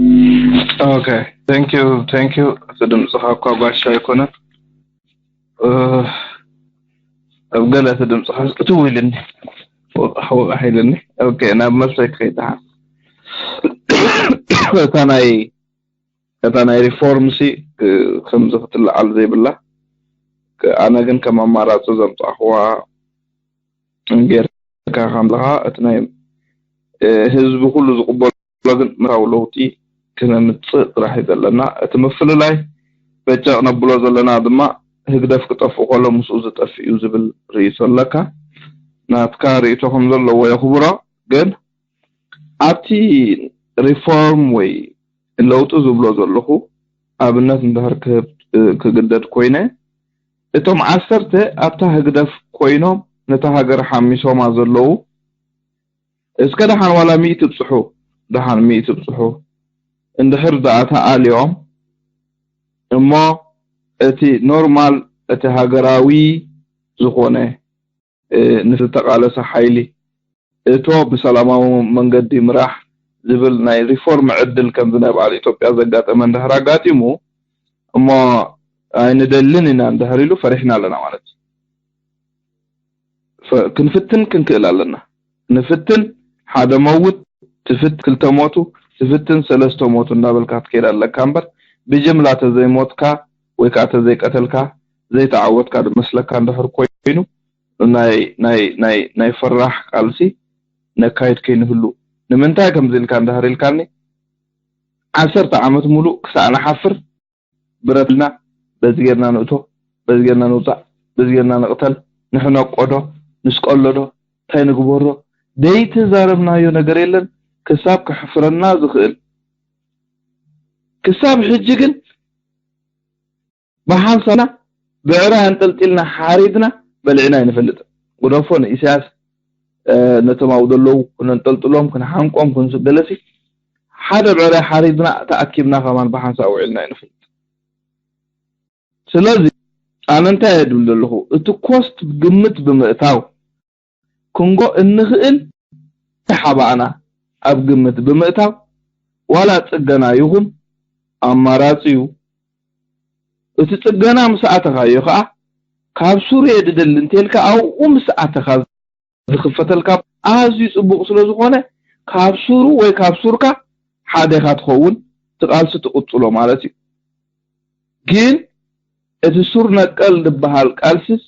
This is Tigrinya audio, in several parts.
Okay, thank you, thank you። እቲ ድምፅኻ እኳ ጓሻ ኣይኮነን። ኣብ ገለ እቲ ድምፅኻ ስጥትው ኢልኒ፣ ወቃሕ ወቃሕ ኢልኒ። Okay፣ ናብ መልሰይ ክኸይድ ደሓን። እታ ናይ እታ ናይ ሪፎርም ሲ ከምዚ ክትለዓል ዘይብላ፣ ኣነ ግን ከም ኣማራፂ ዘምፃእኽዋ ጌርካ ከምለኻ እቲ ናይ ህዝቢ ኩሉ ዝቕበሎ ግን ምታዊ ለውጢ ክነምፅእ ጥራሕ እዩ ዘለና። እቲ ምፍልላይ በጨቕ ነብሎ ዘለና ድማ ህግደፍ ክጠፍእ ከሎ ምስኡ ዝጠፍእ እዩ ዝብል ርእይቶ ኣለካ። ናትካ ርእይቶ ከም ዘለዎ የኽብሮ፣ ግን ኣብቲ ሪፎርም ወይ ለውጢ ዝብሎ ዘለኹ ኣብነት እንድሕር ክህብ ክግደድ ኮይነ፣ እቶም ዓሰርተ ኣብታ ህግደፍ ኮይኖም ነታ ሃገር ሓሚሶማ ዘለዉ፣ እስከ ደሓን ዋላ ሚእቲ ብፅሑ፣ ደሓን ሚእቲ ብፅሑ እንድሕር ደኣ ተኣልዮም እሞ፣ እቲ ኖርማል፣ እቲ ሃገራዊ ዝኾነ ንዝተቓለሰ ሓይሊ እቶ ብሰላማዊ መንገዲ ምራሕ ዝብል ናይ ሪፎርም ዕድል ከምዚ ናይ በዓል ኢትዮጵያ ዘጋጠመ እንድሕር ኣጋጢሙ እሞ፣ ኣይንደልን ኢና እንድሕር ኢሉ፣ ፈሪሕና ኣለና ማለት እዩ። ክንፍትን ክንክእል ኣለና። ንፍትን፣ ሓደ መውት፣ ትፍት ክልተ ሞቱ፣ ትፍትን ሰለስተ ሞቱ እንዳበልካ ትከይድ ኣለካ እምበር፣ ብጅምላ ተዘይሞትካ ወይ ከዓ ተዘይቀተልካ ዘይተዓወትካ ዝመስለካ እንድሕር ኮይኑ፣ ናይ ናይ ናይ ናይ ፈራሕ ቃልሲ ነካይድ ከይንህሉ። ንምንታይ ከምዚ ኢልካ እንድሕር ኢልካኒ፣ ዓሰርተ ዓመት ሙሉእ ክሳዕ ንሓፍር ብረት ኢልና በዚ ጌርና ንእቶ፣ በዚ ጌርና ንውፃእ፣ በዚ ጌርና ንቕተል፣ ንሕነቆዶ፣ ንስቀሎዶ፣ እንታይ ንግበሮ፣ ዘይተዛረብናዮ ነገር የለን። ክሳብ ከሕፍረና ዝኽእል፣ ክሳብ ሕጂ ግን ብሓንሳብና ብዕራይ ኣንጠልጢልና ሓሪድና በሊዕና ኣይንፈልጥን። ግደፎ ንኢሳያስ ነቶም ኣብኡ ዘለዉ ክነንጠልጥሎም፣ ክንሓንቆም፣ ክንስገለሲ ሓደ ብዕራይ ሓሪድና ተኣኪብና ከማን ብሓንሳብ ውዒልና ኣይንፈልጥ። ስለዚ ኣነ እንታይ እየ ድብል ዘለኹ፣ እቲ ኮስት ግምት ብምእታው ክንጎ እንኽእል ሓባእና ኣብ ግምት ብምእታው ዋላ ጽገና ይኹን ኣማራጺ እዩ። እቲ ጽገና ምስ ኣተኻዮ ከኣ ካብ ሱሩ እየ ድደሊ እንተልካ ኣብኡ ምስ ኣተኻ ዝኽፈተልካ ኣዝዩ ጽቡቕ ስለ ዝኾነ ካብ ሱሩ ወይ ካብ ሱርካ ሓደኻ ትኸውን ትቃልሲ ትቕጽሎ ማለት እዩ። ግን እቲ ሱር ነቀል ዝበሃል ቃልስስ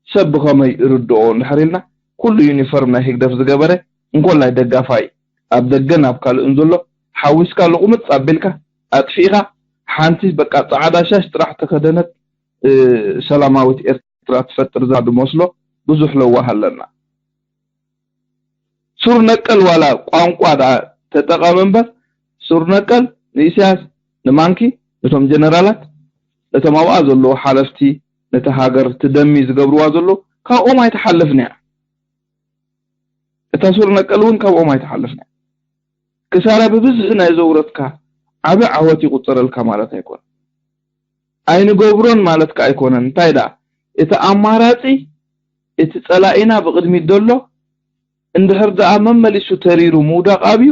ሰብ ብኸመይ ይርድኦ እንድሕር ኢልና፣ ኩሉ ዩኒፎርም ናይ ህግደፍ ዝገበረ፣ እንኮላይ ደጋፋይ ኣብ ደገን ኣብ ካልእን ዘሎ ሓዊስካ ልቑምጽ ኣቢልካ ኣጥፊእካ፣ ሓንቲ በቃ ጻዕዳ ሻሽ ጥራሕ ተኸደነት ሰላማዊት ኤርትራ ትፈጥር ዝመስሎ ብዙሕ ለዋህ ኣለና። ሱር ነቀል ዋላ ቋንቋ ደኣ ተጠቐም እምበር፣ ሱር ነቀል ንኢሳያስ፣ ንማንኪ፣ ነቶም ጀነራላት፣ ነቶም ኣብኣ ዘለዉ ሓለፍቲ፣ ነቲ ሃገር ትደሚ ዝገብርዋ ዘለዉ ካብኦም ኣይትሓልፍን እያ። እታ ሱር ነቀል እውን ካብኦም ኣይትሓልፍን እያ። ክሳራ ብብዝሒ ናይ ዘውረድካ ዓቢ ዓወት ይቑጸረልካ ማለት ኣይኮነን። ኣይንገብሮን ማለት ከኣ ኣይኮነን። እንታይ ደኣ እቲ ኣማራጺ እቲ ጸላኢና ብቕድሚት ዘሎ እንድሕር ደኣ መመሊሱ ተሪሩ ምውዳቕ ኣብዩ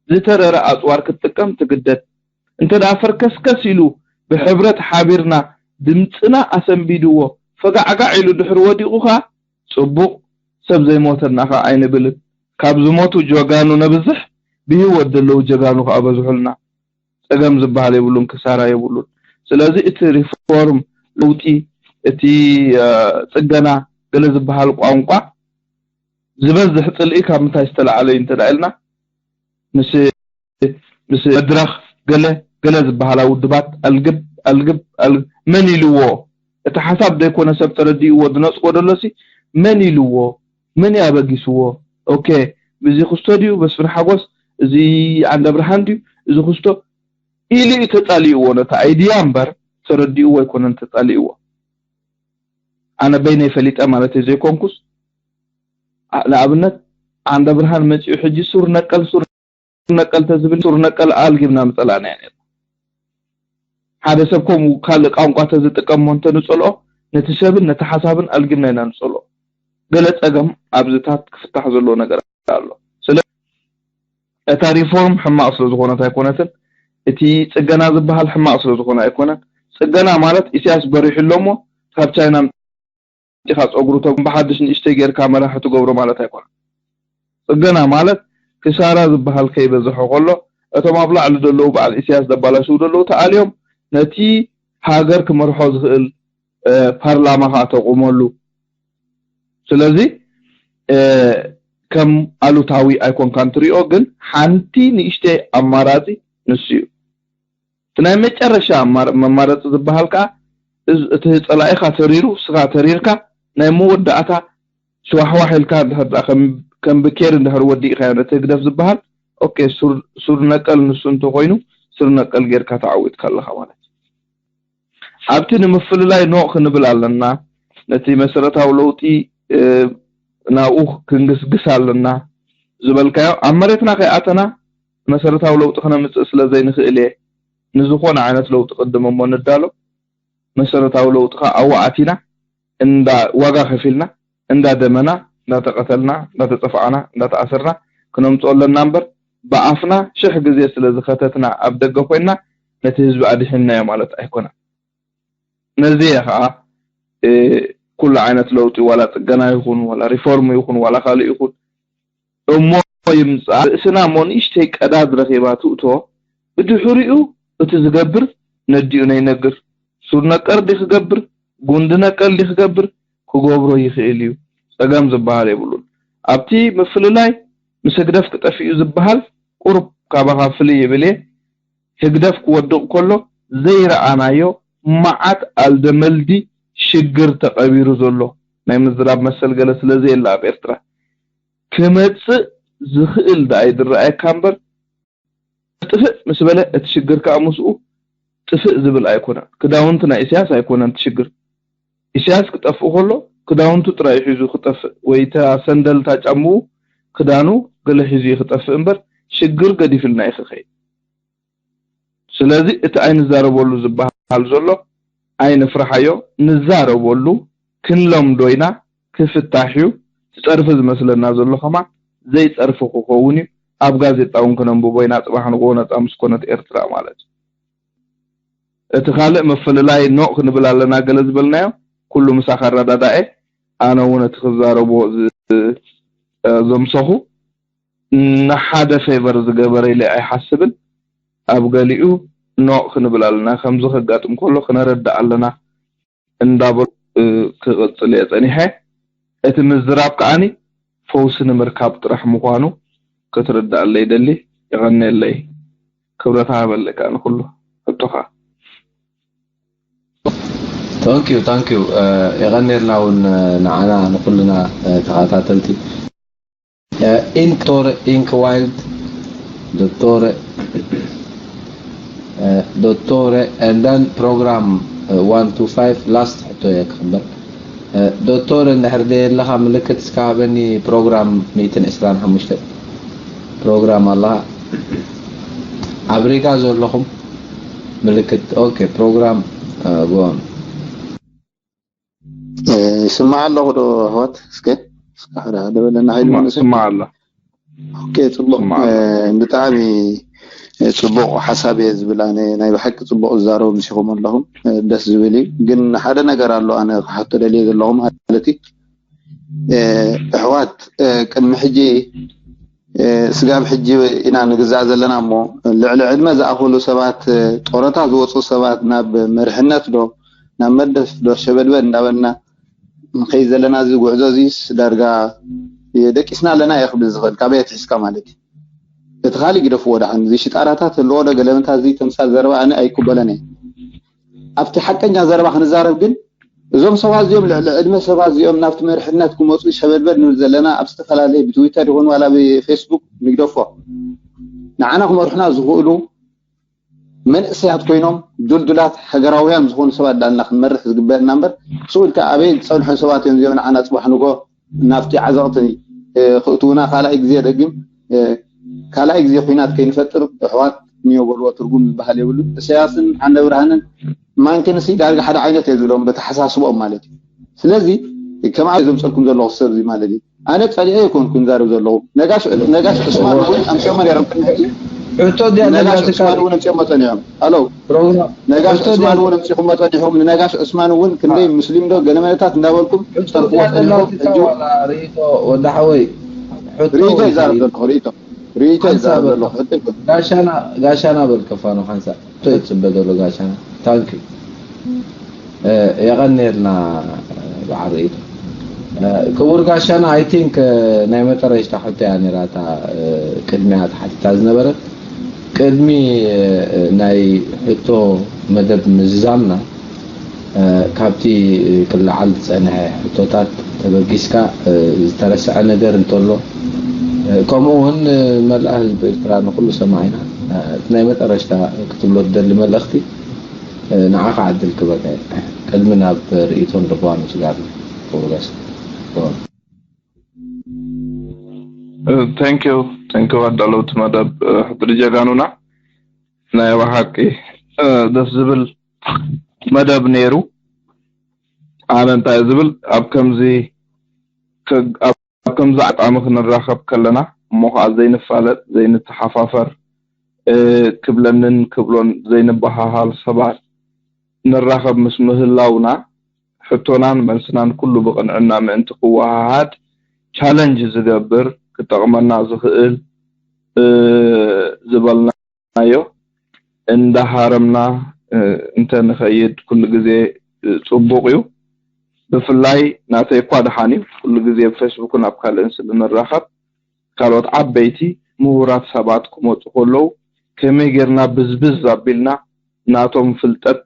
ዝተረረ ኣጽዋር ክትጥቀም ትግደድ። እንተ ደኣ ፈርከስከስ ኢሉ ብሕብረት ሓቢርና ድምጽና ኣሰንቢድዎ ፈጋዕጋዕ ኢሉ ድሕሪ ወዲቑ ከኣ ጽቡቕ ሰብ ዘይሞተና ከኣ ኣይንብልን። ካብ ዝሞቱ ጀጋኑ ነብዝሕ ብህይወት ዘለዉ ጀጋኑ ከኣ በዝሑልና። ጸገም ዝበሃል የብሉን፣ ክሳራ የብሉን። ስለዚ እቲ ሪፎርም ለውጢ፣ እቲ ጽገና ገለ ዝበሃል ቋንቋ ዝበዝሕ ጽልኢ ካብ ምንታይ ዝተለዓለ እዩ እንተ ኢልና ምስ ምስ መድረኽ ገለ ገለ ዝበሃላ ውድባት ኣልግብ ኣልግብ ኣልግብ መን ኢልዎ? እቲ ሓሳብ ዘይኮነ ሰብ ተረዲእዎ ዝነጽጎ ደሎሲ መን ኢልዎ? መን ያበጊስዎ? ኦኬ፣ እዚ ክስቶ ድዩ መስፍን ሓጎስ? እዚ ዓንደ ብርሃን ድዩ? እዚ ክስቶ ኢሉ እዩ ተጻሊእዎ። ነቲ ኣይድያ እምበር ተረዲእዎ ኣይኮነን ተጻሊእዎ። ኣነ በይነይ ፈሊጠ ማለት ዘይኮንኩስ፣ ንኣብነት ዓንደ ብርሃን መጺኡ ሕጂ ሱር ነቀል ሱር ነቀል ተዝብል ሱር ነቀል ኣልጊብና ምጸላእናዮ ነርና። ሓደ ሰብ ከምኡ ካልእ ቋንቋ ተዝጥቀም እሞ እንተንጸልኦ ነቲ ሰብን ነቲ ሓሳብን ኣልጊብና ኢና ንጸልኦ። ገለ ጸገም ኣብዚታት ክፍታሕ ዘለዎ ነገር ኣሎ። ስለ እታ ሪፎርም ሕማቕ ስለ ዝኾነት ኣይኮነትን፣ እቲ ጽገና ዝበሃል ሕማቕ ስለ ዝኾነ ኣይኮነን። ጽገና ማለት ኢሳያስ በሪሑ ኣሎ እሞ ካብ ቻይና ኣምጺኻ ጸጉሩ ተጉም ብሓድሽ ንእሽተይ ጌርካ መራሒ ትገብሮ ማለት ኣይኮነን። ጽገና ማለት ክሳራ ዝበሃል ከይበዝሖ ከሎ እቶም ኣብ ላዕሊ ዘለዉ በዓል ኢሳያስ ዘባላሽዉ ዘለዉ ተኣልዮም ነቲ ሃገር ክመርሖ ዝኽእል ፓርላማ ከዓ ተቑመሉ። ስለዚ ከም ኣሉታዊ ኣይኮንካን ትሪኦ፣ ግን ሓንቲ ንእሽተይ ኣማራፂ ንሱ እዩ። እቲ ናይ መጨረሻ መማረፂ ዝበሃል ከዓ እቲ ፀላኢኻ ተሪሩ ስኻ ተሪርካ ናይ መወዳእታ ሽዋሕዋሕ ኢልካ ከም ብኬር እንድሕር ወዲእካዮ ነቲ ህግደፍ ዝበሃል ኦኬ ሱር ነቀል ንሱ እንተኮይኑ ሱር ነቀል ጌርካ ተዓዊትካ ኣለኻ ማለት እዩ። ኣብቲ ንምፍልላይ ኖቕ ክንብል ኣለና። ነቲ መሰረታዊ ለውጢ ናብኡ ክንግስግስ ኣለና ዝበልካዮ ኣብ መሬትና ከይኣተና መሰረታዊ ለውጢ ክነምፅእ ስለ ዘይንኽእል እየ። ንዝኾነ ዓይነት ለውጢ ቅድም እሞ ንዳሎ። መሰረታዊ ለውጢ ከዓ ኣብኡ ኣቲና እንዳ ዋጋ ከፊልና እንዳ ደመና እንዳተቐተልና እንዳተጠፋዕና እንዳተኣሰርና ክነምፅኦ ኣለና እምበር ብኣፍና ሽሕ ግዜ ስለ ዝኸተትና ኣብ ደገ ኮይንና ነቲ ህዝቢ ኣድሒንናዮ ማለት ኣይኮነን። ነዚ እየ ከዓ ኩሉ ዓይነት ለውጢ ዋላ ፅገና ይኹን ዋላ ሪፎርም ይኹን ዋላ ካልእ ይኹን እሞ ይምፃእ ርእስና እሞ ንእሽተይ ቀዳድ ረኺባ ትእቶ ብድሕሪኡ እቲ ዝገብር ነዲኡ ነይነግር ሱር ነቀር ዲ ክገብር ጉንዲ ነቀል ዲ ክገብር ክገብሮ ይኽእል እዩ። ፀገም ዝበሃል የብሉን። ኣብቲ ምፍልላይ ምስ ህግደፍ ክጠፍእ እዩ ዝበሃል ቁሩብ ካባኻ ፍልይ ይብል እየ። ህግደፍ ክወድቕ ከሎ ዘይረኣናዮ መዓት ኣልደመልዲ ሽግር ተቐቢሩ ዘሎ ናይ ምዝራብ መሰል ገለ ስለ ዘየለ ኣብ ኤርትራ ክመጽእ ዝኽእል ደኣ እዩ ዝረኣየካ እምበር ጥፍእ ምስ በለ እቲ ሽግር ከኣ ምስኡ ጥፍእ ዝብል ኣይኮነን። ክዳውንቲ ናይ ኢሳያስ ኣይኮነን እቲ ሽግር። ኢሳያስ ክጠፍእ ከሎ ክዳውንቱ ጥራይ ሒዙ ክጠፍእ ወይ እታ ሰንደል እታ ጫምኡ ክዳኑ ገለ ሒዙ እዩ ክጠፍእ እምበር ሽግር ገዲፍልና እዩ ክኸይድ። ስለዚ እቲ ኣይንዛረበሉ ዝበሃል ዘሎ ኣይንፍርሓዮ፣ ንዛረበሉ ክንለምዶ ኢና፣ ክፍታሕ እዩ። እቲ ጸርፊ ዝመስለና ዘሎ ከማን ዘይጸርፊ ክኸውን እዩ። ኣብ ጋዜጣ እውን ክነንብቦ ኢና ጽባሕ ንግሆ ነጻ ምስ ኮነት ኤርትራ ማለት እዩ። እቲ ካልእ ምፍልላይ ኖእ ክንብል ኣለና ገለ ዝበልናዮ ኩሉ ምሳኻ ኣረዳዳኤ ኣነ እውን እቲ ክዛረቦ ዘምሰኹ ንሓደ ፌቨር ዝገበረ ኢለ ኣይሓስብን። ኣብ ገሊኡ ኖእ ክንብል ኣለና። ከምዚ ከጋጥም ከሎ ክነረድእ ኣለና እንዳበሉ ክቕጽል እየ ጸኒሐ። እቲ ምዝራብ ከዓኒ ፈውሲ ንምርካብ ጥራሕ ምዃኑ ክትርድኣለይ ይደሊ። የቐንየለይ። ክብረት ሃበለይ ከኣ ንኹሉ ሕቶኻ። Thank you thank you የቐንየልና እውን ንዓና ንኹልና ተኸታተልቲ ኢንክ ዶክቶረ ኢንክ ዋይልድ ዶክቶረ ዶክቶረ and then program one two five last ሕቶ እየ ክቕበል ዶክቶረ እንድሕር ደየለኻ ምልክት እስካ ሃበኒ ፕሮግራም ሚእትን ዕስራን ሓሙሽተ ፕሮግራም ኣላ ኣብ ሪጋ ዘለኹም ምልክት okay program go on ይስማዕ ኣለኹ ዶ ኣሕዋት እስከ እስከ ሓደ ሓደ በለና ሓይሉ ይስማዕ ኣሎ okay ጽቡቅ ብጣዕሚ ጽቡቅ ሓሳብ እየ ዝብል ኣነ ናይ ብሓቂ ጽቡቅ ዝዛረቡ ምሲኹም ኣለኹም ደስ ዝብል እዩ ግን ሓደ ነገር ኣሎ ኣነ ክሓቶ ደልየ ዘለኹ ማለት እዩ ኣሕዋት ቅድሚ ሕጂ ስጋብ ሕጂ ኢና ንግዛእ ዘለና እሞ ልዕሊ ዕድመ ዝኣኸሉ ሰባት ጦረታ ዝወፁ ሰባት ናብ መርሕነት ዶ ናብ መደፍ ዶ ሸበድበድ እንዳበልና ንኸይድ ዘለና እዚ ጉዕዞ እዚስ ዳርጋ ደቂስና ኣለና እየ ክብል ዝኽእል ካበይ ኣትሒዝካ ማለት እዩ እቲ ካሊእ ግደፍዎ ደሓን እዚ ሽጣራታት ህልዎ ዶ ገለመንታ እዚ ተምሳል ዘረባ ኣነ ኣይቅበሎን እየ ኣብቲ ሓቀኛ ዘረባ ክንዛረብ ግን እዞም ሰባት እዚኦም ልዕሊ ዕድመ ሰባት እዚኦም ናብቲ መሪሕነት ክመፁ ሸበድበድ ንብል ዘለና ኣብ ዝተፈላለየ ብትዊተር ይኹን ዋላ ብፌስቡክ ንግደፎ ንዓና ክመርሑና ዝኽእሉ መንእሰያት ኮይኖም ዱልዱላት ሃገራውያን ዝኾኑ ሰባት ዳልና ክንመርሕ ዝግበአና እምበር ስኡ ኢልካ ኣበይ ዝፀንሑ ሰባት እዮም እዚኦም ንዓና ፅባሕ ንጎ ናብቲ ዓዘቕቲ ክእትውና ካልኣይ ግዜ ደግም ካልኣይ ግዜ ኩናት ከይንፈጥር ኣሕዋት ንዮ በልዎ ትርጉም ዝበሃል የብሉን። እሰያስን ዓንደ ብርሃንን ማንክንሲ ዳርጋ ሓደ ዓይነት እየ ዝብሎም በተሓሳስቦኦም ማለት እዩ። ስለዚ ከምኣ ዘምፀልኩም ዘለኹ ሰብ እዚ ማለት እዩ። ኣነ ፀሊዐ ኣይኮንኩን ዛረብ ዘለኹ ነጋሽ ነጋሽ ዕስማን እውን ኣምሰሞ ነይሮም ቅድሚ ሕጂ ሕቶ ድያ ነጋሽ ዘላትካ ዑስማን እውን ኣምፂኦሞ ፀኒሖም። ኣሎ ፕሮግራም ነጋሽ ሕቶ ዑስማን ድያ እውን ኣምፂኹሞ ፀኒሖም። ንነጋሽ ዑስማን እውን ክንደይ ሙስሊም ዶ ገለመለታት እንዳበልኩም ሕቶ ጠልፍዎ ድያ ፀኒሖም። ዘላትካ ሕጂ ዋላ ርእይቶ ወዲ ሓወይ? ሕቶ ርእይቶ ወይ ይዛረብ ትብል? ዘለኹ ርእይቶ ርእይቶ ሓንሳብ ይዛረብ በል ዘለኹ ሕቶ ይኮን። ጋሻና ጋሻና በል ከፋኑ ሓንሳብ ሕቶ ይፅበ ዘሎ ጋሻና። ታንኪ የቐንየልና በዓል ርእይቶ። ክቡር ጋሻና፣ I think ናይ መጠረሽታ ሕቶ እያ ነይራ እታ ቅድሚያ ተሓቲታ ዝነበረት። ቅድሚ ናይ ሕቶ መደብ ምዝዛምና፣ ካብቲ ክለዓል ዝጸንሐ ሕቶታት ተበጊስካ ዝተረስዐ ነገር እንተሎ፣ ከምኡ እውን ንመላእ ህዝቢ ኤርትራ፣ ንኹሉ ሰማዒና፣ እቲ ናይ መጠረሽታ ክትብሎ ትደሊ መልእኽቲ ንዓኻ ዕድል ክበካ እየ። ቅድሚ ናብ ርእይቶን ልባውን ምስጋር ክብረስ Thank you, thank you ኣዳለውቲ መደብ። ሕድሪ ጀጋኑና ናይ ብሓቂ ደስ ዝብል መደብ ነይሩ። ኣነ እንታይ ዝብል ኣብ ከምዚ ኣብ ከምዚ ኣጣሚ ክንራኸብ ከለና እሞ ከዓ ዘይንፋለጥ ዘይንተሓፋፈር ክብለንን ክብሎን ዘይንበሃሃል ሰባት ንራኸብ ምስ ምህላውና ሕቶናን መልስናን ኩሉ ብቕንዕና ምእንቲ ክወሃሃድ ቻለንጅ ዝገብር ክጠቕመና ዝኽእል ዝበልናዮ እንዳሃረምና እንተንኸይድ ኩሉ ግዜ ፅቡቕ እዩ። ብፍላይ ናተይ እኳ ደሓን እዩ። ኩሉ ግዜ ኣብ ፌስቡክን ኣብ ካልእን ስለ ንራኸብ ካልኦት ዓበይቲ ምሁራት ሰባት ክመፁ ከለዉ ከመይ ጌርና ብዝብዝ ኣቢልና ናቶም ፍልጠት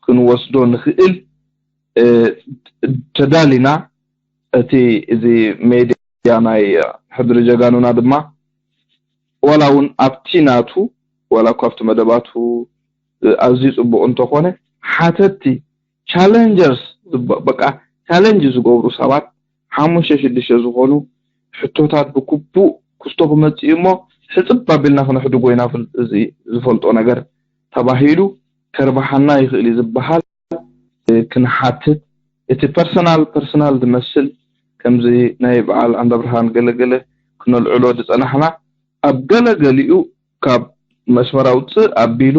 ክንወስዶ ንኽእል ተዳሊና እቲ እዚ ሜድያ ናይ ሕድሪ ጀጋኑና ድማ ዋላ እውን ኣብቲ ናቱ ዋላ እኳ ኣብቲ መደባቱ ኣዝዩ ፅቡቕ እንተኾነ ሓተቲ ቻለንጀርስ በቃ ቻለንጅ ዝገብሩ ሰባት ሓሙሽተ ሽዱሽተ ዝኾኑ ሕቶታት ብግቡእ ክስቶ ክመፅእ እሞ ሕፅብ ኣቢልና ክነሕድጎ ኢና። እዚ ዝፈልጦ ነገር ተባሂሉ ከርባሓና ይኽእል እዩ ዝበሃል ክንሓትት እቲ ፐርሰናል ፐርሰናል ዝመስል ከምዚ ናይ በዓል ኣንደብርሃን ገለገለ ክነልዕሎ ዝፀናሕና ኣብ ገለ ገሊኡ ካብ መስመር ኣውፅእ ኣቢሉ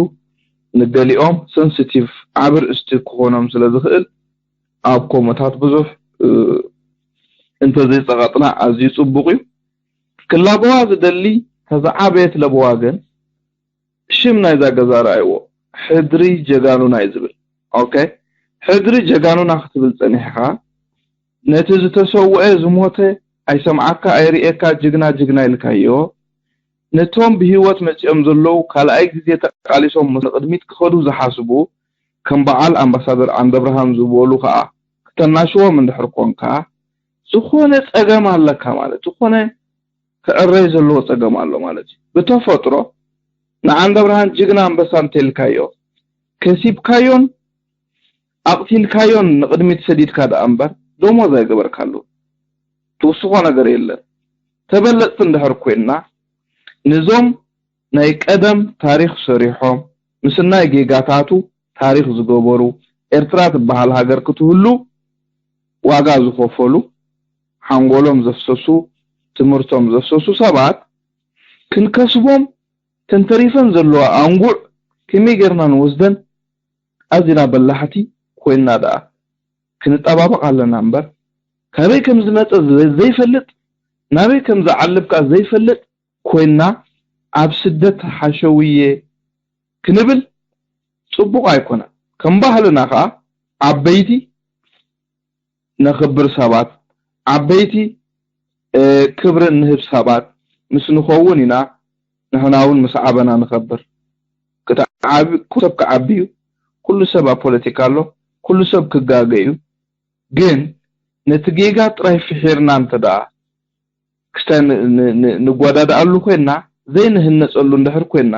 ንገሊኦም ሰንሲቲቭ ዓቢ ርእስቲ ክኾኖም ስለ ዝኽእል ኣብ ኮሞታት ብዙሕ እንተዘይፀቐጥና ኣዝዩ ፅቡቕ እዩ። ክላበዋ ዝደሊ ተዝዓበየት ለበዋ ግን ሽም ናይዛ ገዛ ረኣይዎ ሕድሪ ጀጋኑና እዩ ዝብል። ኦኬ ሕድሪ ጀጋኑና ክትብል ፀኒሕኻ ነቲ ዝተሰውአ ዝሞተ ኣይሰምዓካ ኣይርእየካ ጅግና ጅግና ኢልካዮ ነቶም ብህይወት መፂኦም ዘለዉ ካልኣይ ግዜ ተቃሊሶም ንቕድሚት ክኸዱ ዝሓስቡ ከም በዓል ኣምባሳደር ዓንደብርሃን ዝበሉ ከዓ ክተናሽዎም እንድሕር ኮንካ ዝኾነ ፀገም ኣለካ ማለት ዝኾነ ክዕረይ ዘለዎ ፀገም ኣሎ ማለት እዩ። ብተፈጥሮ ንዓንደብርሃን ጅግና ኣንበሳ እንተልካዮ ከሲብካዮን ኣቕቲልካዮን ንቕድሚት ሰዲድካ ደኣ እምበር ደሞዝ ኣይገበርካሉ። ትውስኾ ነገር የለን። ተበለፅቲ እንድሕር ኮይንና ንዞም ናይ ቀደም ታሪኽ ሰሪሖም ምስናይ ጌጋታቱ ታሪኽ ዝገበሩ ኤርትራ ትበሃል ሃገር ክትህሉ ዋጋ ዝኸፈሉ ሓንጎሎም ዘፍሰሱ ትምህርቶም ዘፍሰሱ ሰባት ክንከስቦም ተንተሪፈን ዘለዋ ኣንጉዕ ከመይ ጌርና ንወስደን ኣዚና በላሕቲ ኮይንና ደኣ ክንጠባበቕ ኣለና እምበር ካበይ ከም ዝመፀ ዘይፈልጥ ናበይ ከም ዝዓልብ ከኣ ዘይፈልጥ ኮይንና ኣብ ስደት ሓሸውየ ክንብል ፅቡቕ ኣይኮነን። ከም ባህልና ከኣ ዓበይቲ ነኽብር ሰባት ዓበይቲ ክብሪ እንህብ ሰባት ምስ ንኸውን ኢና ንሕና እውን ምስ ዓበና ንኸብር። ክተዓቢ ኩሉ ሰብ ክዓቢ እዩ። ኩሉ ሰብ ኣብ ፖለቲካ ኣሎ። ኩሉ ሰብ ክጋገ እዩ። ግን ነቲ ጌጋ ጥራይ ፍሒርና እንተ ደኣ ክስታይ ንጓዳድኣሉ ኮይንና ዘይንህነፀሉ እንድሕር ኮይንና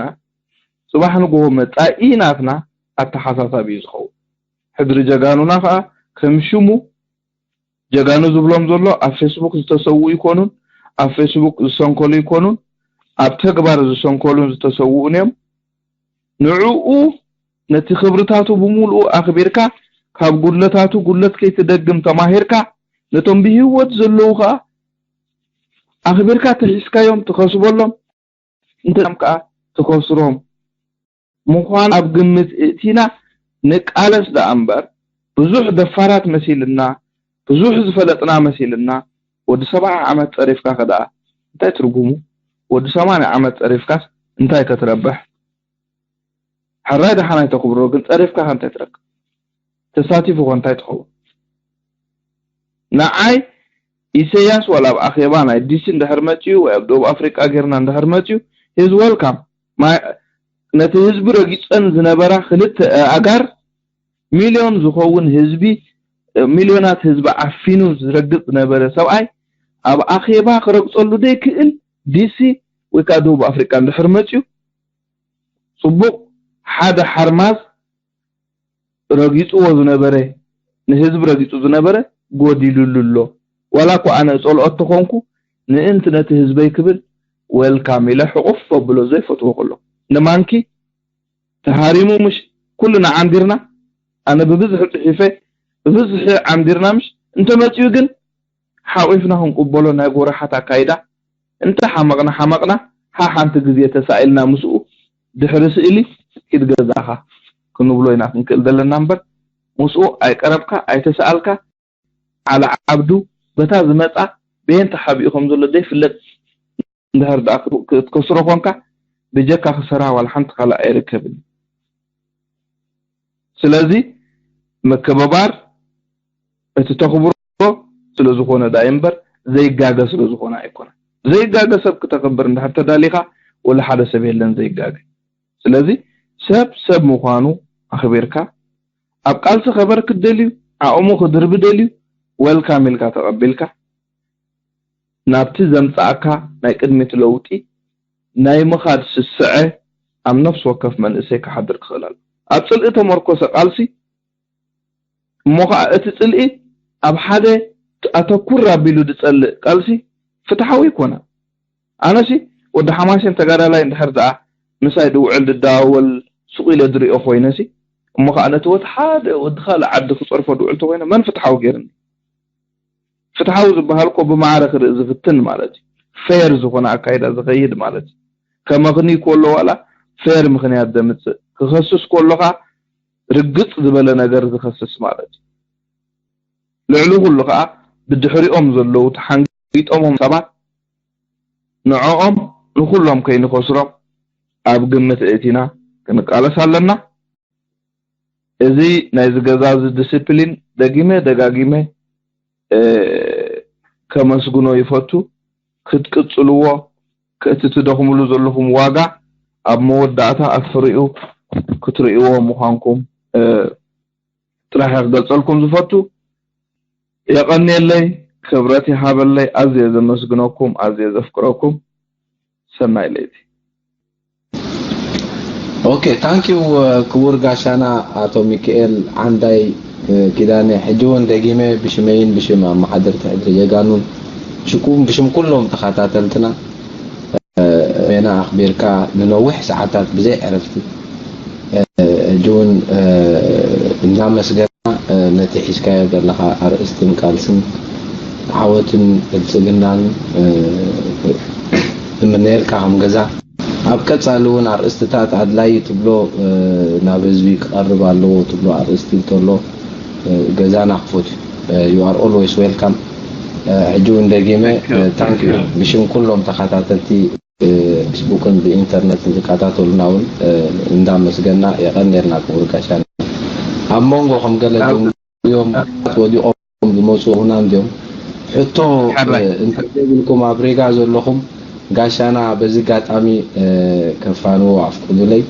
ፅባሕ ንግሆ መፃኢ ናትና ኣተሓሳሳቢ እዩ ዝኸውን። ሕድሪ ጀጋኑና ከዓ ከም ሽሙ ጀጋኑ ዝብሎም ዘሎ ኣብ ፌስቡክ ዝተሰውኡ ይኮኑን ኣብ ፌስቡክ ዝሰንከሉ ይኮኑን ኣብ ተግባር ዝሰንከሉን ዝተሰውኡን እዮም። ንዕኡ ነቲ ክብርታቱ ብምሉኡ ኣኽቢርካ ካብ ጉድለታቱ ጉድለት ከይትደግም ተማሂርካ ነቶም ብህይወት ዘለዉ ከዓ ኣኽቢርካ ተሒዝካዮም ትኸስበሎም እንተ ደኣ ከዓ ትከስሮም ምዃን ኣብ ግምት እእቲና ንቃለስ ደኣ እምበር፣ ብዙሕ ደፋራት መሲልና፣ ብዙሕ ዝፈለጥና መሲልና፣ ወዲ ሰብዓ ዓመት ጸሪፍካ ከደኣ እንታይ ትርጉሙ? ወዲ ሰማንያ ዓመት ጸሪፍካስ እንታይ ከትረብሕ? ሕራይ ደሓን ኣይተኽብሮ፣ ግን ጸሪፍካ ከ እንታይ ትረክብ? ተሳቲፉ ከ እንታይ ትኸውን? ንዓይ ኢሰያስ ዋላ ኣብ ኣኼባ ናይ ዲሲ እንድሕር መጺኡ ወይ ኣብ ደቡብ ኣፍሪቃ ጌርና እንድሕር መጺኡ፣ he's welcome። ነቲ ህዝቢ ረጊጸን ዝነበራ ክልተ ኣእጋር፣ ሚልዮን ዝኸውን ህዝቢ፣ ሚልዮናት ህዝቢ ዓፊኑ ዝረግጽ ዝነበረ ሰብኣይ፣ ኣብ ኣኼባ ክረግጸሉ ዘይክእል ዲሲ ወይ ከዓ ደቡብ ኣፍሪቃ እንድሕር መጺኡ፣ ጽቡቕ ሓደ ሓርማዝ ረጊጽዎ ዝነበረ፣ ንህዝቢ ረጊጹ ዝነበረ ጎዲሉሉ ኣሎ። ዋላ እኮ ኣነ እጸልኦ ተኾንኩ፣ ምእንቲ ነቲ ህዝበይ ክብል፣ welcome ኢለ ሕቑፍ ኣብሎ ዘይፈትዎ ከሎ። ንማንኪ ተሃሪሙ ምሽ ኩልና ዓንዲርና፣ ኣነ ብብዝሒ ጽሒፈ፣ ብብዝሒ ዓንዲርና ምሽ፣ እንተመጺኡ ግን ሓቒፍና ክንቅበሎ ናይ ጎራሓት ኣካይዳ፣ እንተ ሓመቕና ሓመቕና፣ ሓ ሓንቲ ግዜ ተሳኢልና ምስኡ ድሕሪ ስእሊ ኪድ ገዛኻ ክንብሎ ኢና ክንክእል ዘለና እምበር፣ ምስኡ ኣይቀረብካ፣ ኣይተሰኣልካ፣ ዓለ ዓብዱ በታ ዝመጻ በየን ተሓቢኡ ከም ዘሎ ዘይፍለጥ እንድሕር ደኣ ክትከስሮ ኮንካ፣ ብጀካ ክሰራ ዋላ ሓንቲ ካልእ ኣይርከብን። ስለዚ ምክብባር እቲ ተኽብሮ ስለ ዝኾነ ደኣ እምበር ዘይጋገ ስለ ዝኾነ ኣይኮነን። ዘይጋገ ሰብ ክተኽብር እንድሕር ተዳሊኻ ወላ ሓደ ሰብ የለን ዘይጋገ። ስለዚ ሰብ ሰብ ምዃኑ ኣኽቢርካ፣ ኣብ ቃልሲ ከበር ክደልዩ፣ ዓቕሙ ክድርቢ ደልዩ፣ welcome ኢልካ ተቐቢልካ፣ ናብቲ ዘምጽኣካ ናይ ቅድሚት ለውጢ ናይ ምኻድ ስስዐ ኣብ ነፍሲ ወከፍ መንእሰይ ክሓድር ክኽእል ኣሎ። ኣብ ጽልኢ ተመርኮሰ ቃልሲ እሞ ኸዓ እቲ ጽልኢ ኣብ ሓደ ኣተኩር ኣቢሉ ዝጸልእ ቃልሲ ፍትሓዊ ኣይኮነን። ኣነሲ ወዲ ሓማሴን ተጋዳላይ እንድሕር ደኣ ምሳይ ድውዕል ድደዋወል ሱቕ ኢለ ዝሪኦ ኮይነሲ፣ እሞ ኸዓ ነቲ ወዲ ሓደ ወዲ ካልእ ዓዲ ክጸርፎ ድውዕል ተኮይነ መን ፍትሓዊ ገይርኒ? ፍትሓዊ ዝበሃል እኮ ብማዕረ ክርኢ ዝፍትን ማለት እዩ። ፌር ዝኾነ ኣካይዳ ዝኸይድ ማለት እዩ። ከመኽኒ ከሎ ዋላ ፌር ምኽንያት ዘምጽእ፣ ክኸስስ ከሎ ኸዓ ርግጽ ዝበለ ነገር ዝኸስስ ማለት እዩ። ልዕሊ ኩሉ ኸዓ ብድሕሪኦም ዘለዉ ተሓንጊጦሞም ሰባት ንዕኦም ንኹሎም ከይንኸስሮም ኣብ ግምት እእቲና ክንቃለስ ኣለና። እዚ ናይዚ ገዛ እዚ ዲሲፕሊን ደጊመ ደጋጊመ ከመስግኖ ይፈቱ። ክትቅጽልዎ፣ እቲ ትደኽምሉ ዘለኹም ዋጋ ኣብ መወዳእታ ኣብ ፍሪኡ ክትርእይዎ ምዃንኩም ጥራሕ ክገልጸልኩም ዝፈቱ። የቐንየለይ፣ ክብረት ይሃበለይ። ኣዝየ ዘመስግነኩም፣ ኣዝየ ዘፍቅረኩም። ሰናይ ለይቲ። ኦኬ፣ ታንኪዩ ክቡር ጋሻና ኣቶ ሚካኤል ዓንዳይ ኪዳነ። ሕጂ እውን ደጊመ ብሽመይን ብሽም ኣመሓደርቲ ሕድሪ ጀጋኑን ሽኩም ብሽም ኩሎም ተኸታተልትና ሜና ኣኽቢርካ ንነዊሕ ሰዓታት ብዘይ ዕረፍቲ ሕጂ እውን እንዳመስገና ነቲ ሒዝካዮ ዘለኻ ኣርእስትን ቃልስን ዓወትን ብልፅግናን እምነየልካ ከም ገዛ ኣብ ቀፃሊ እውን ኣርእስትታት ኣድላይ ትብሎ ናብ ህዝቢ ክቐርብ ኣለዎ ትብሎ ኣርእስቲ እንተሎ ገዛና ክፉት እዩ። You are always welcome። ሕጂ እውን ደጊመ ታንክ ዩ ብሽም ኩሎም ተኸታተልቲ ብፌስቡክን ብኢንተርነትን ዝከታተሉና እውን እንዳመስገና የቐንየልና ክቡር ጋሻና። ኣብ መንጎ ከም ገለ ደንጉዮም ወዲቖም ዝመፁ ሁና እንዲዮም ሕቶ እንተዘይብልኩም ኣብ ሪጋ ዘለኹም ጋሻና በዚ ጋጣሚ ከፋንዎ ኣፍቅዱለይ።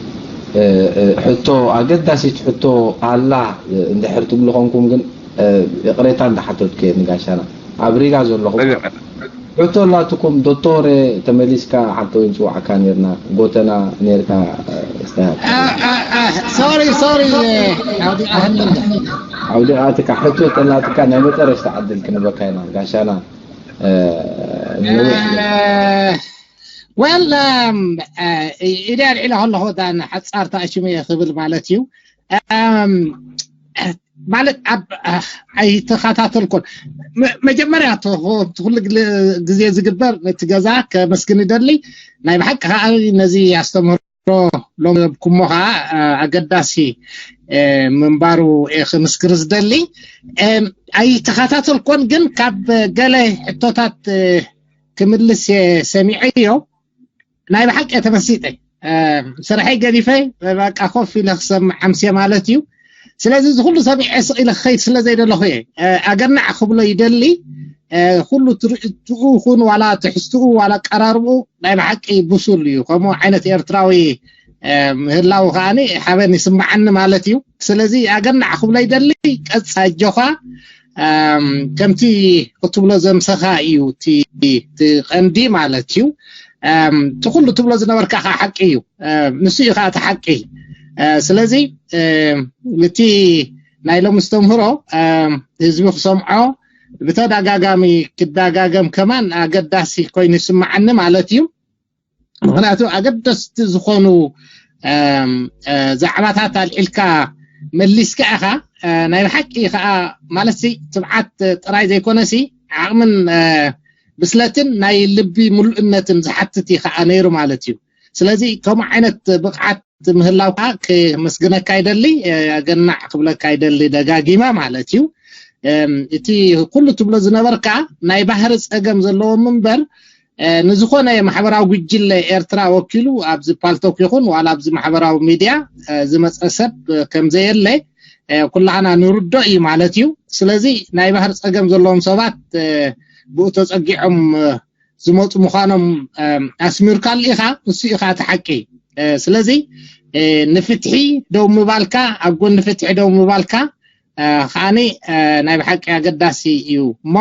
ሕቶ ኣገዳሲት ሕቶ ኣላ እንድሕር ትብሉ ኾንኩም ግን ይቕሬታ እንዳሓተትኩ እየ ንጋሻና ኣብ ሪጋ ዘለኹም ሕቶ ኣላትኩም ዶቶሬ ተመሊስካ ሓንተ ወይ ንፅዋዕካ ነርና ጎተና ነርካ እስታያት ሶሪ ሶሪ ኣውዲቃ ህኒ ኣውዲቃትካ ሕቶ ተላትካ ናይ መጠረሽታ ዕድል ክንበካ ኢና ጋሻና well ኢደ ኣልዒለ ከለኹ እታ ሓፃርታ ሽሙ እየ ክብል ማለት እዩ ማለት ኣብ ኣይተኸታተልኩን መጀመርያ ኩሉ ግዜ ዝግበር ነቲ ገዛ ከመስግን ይደሊ ናይ ብሓቂ ከዓ ነዚ ኣስተምህሮ ሎሚ ዘብኩሞ ከዓ ኣገዳሲ ምንባሩ ክምስክር ዝደሊ ኣይተኸታተልኮን፣ ግን ካብ ገለ ሕቶታት ክምልስ ሰሚዐዮ። ናይ ብሓቂ ተመሲጠ። ስርሐይ ገዲፈ በቃ ኮፍ ኢለ ክሰምዕ ዓምስየ ማለት እዩ። ስለዚ እዚ ኩሉ ሰሚዐ ስቕ ኢለ ክኸይድ ስለ ዘይደለኹ እየ ኣገናዕ ክብሎ ይደሊ። ኩሉ ትርኢትኡ ይኹን ዋላ ትሕዝትኡ ዋላ ኣቀራርብኡ ናይ ብሓቂ ብሱል እዩ። ከምኡ ዓይነት ኤርትራዊ ምህላው ከዓኒ ሓበን ይስምዓኒ ማለት እዩ። ስለዚ ኣገናዕ ክብሎ ይደሊ። ቀጽ ኣጆኻ። ከምቲ ክትብሎ ዘምሰኻ እዩ እቲ ቀንዲ ማለት እዩ። እቲ ኩሉ ትብሎ ዝነበርካ ከዓ ሓቂ እዩ። ንሱ እዩ ከዓ እቲ ሓቂ። ስለዚ እቲ ናይ ሎም ስተምህሮ ህዝቢ ክሰምዖ ብተደጋጋሚ ክደጋገም ከማን ኣገዳሲ ኮይኑ ይስምዓኒ ማለት እዩ። ምክንያቱ ኣገደስቲ ዝኾኑ ዛዕባታት ኣልዒልካ መሊስካ ኢኻ። ናይ ብሓቂ ከዓ ማለት ትብዓት ጥራይ ዘይኮነሲ ዓቕምን ብስለትን ናይ ልቢ ሙሉእነትን ዝሓትት እዩ ከዓ ነይሩ ማለት እዩ። ስለዚ ከምኡ ዓይነት ብቕዓት ምህላውካ ክመስግነካ ይደሊ። ኣገናዕ ክብለካ ይደሊ ደጋጊመ ማለት እዩ። እቲ ኩሉ ትብሎ ዝነበርካ ናይ ባህሪ ፀገም ዘለዎም እምበር ንዝኾነ ማሕበራዊ ጉጅለ ኤርትራ ወኪሉ ኣብዚ ፓልቶክ ይኹን ዋላ ኣብዚ ማሕበራዊ ሚድያ ዝመፀ ሰብ ከምዘየለ ኩላህና ንርዶ እዩ ማለት እዩ። ስለዚ ናይ ባህሪ ፀገም ዘለዎም ሰባት ብኡ ተፀጊዖም ዝመፁ ምዃኖም ኣስሚርካሉ ኢኻ። ንሱ ኢኻ እቲ ሓቂ። ስለዚ ንፍትሒ ደው ምባልካ፣ ኣብ ጎኒ ፍትሒ ደው ምባልካ ከዓኒ ናይ ብሓቂ ኣገዳሲ እዩ እሞ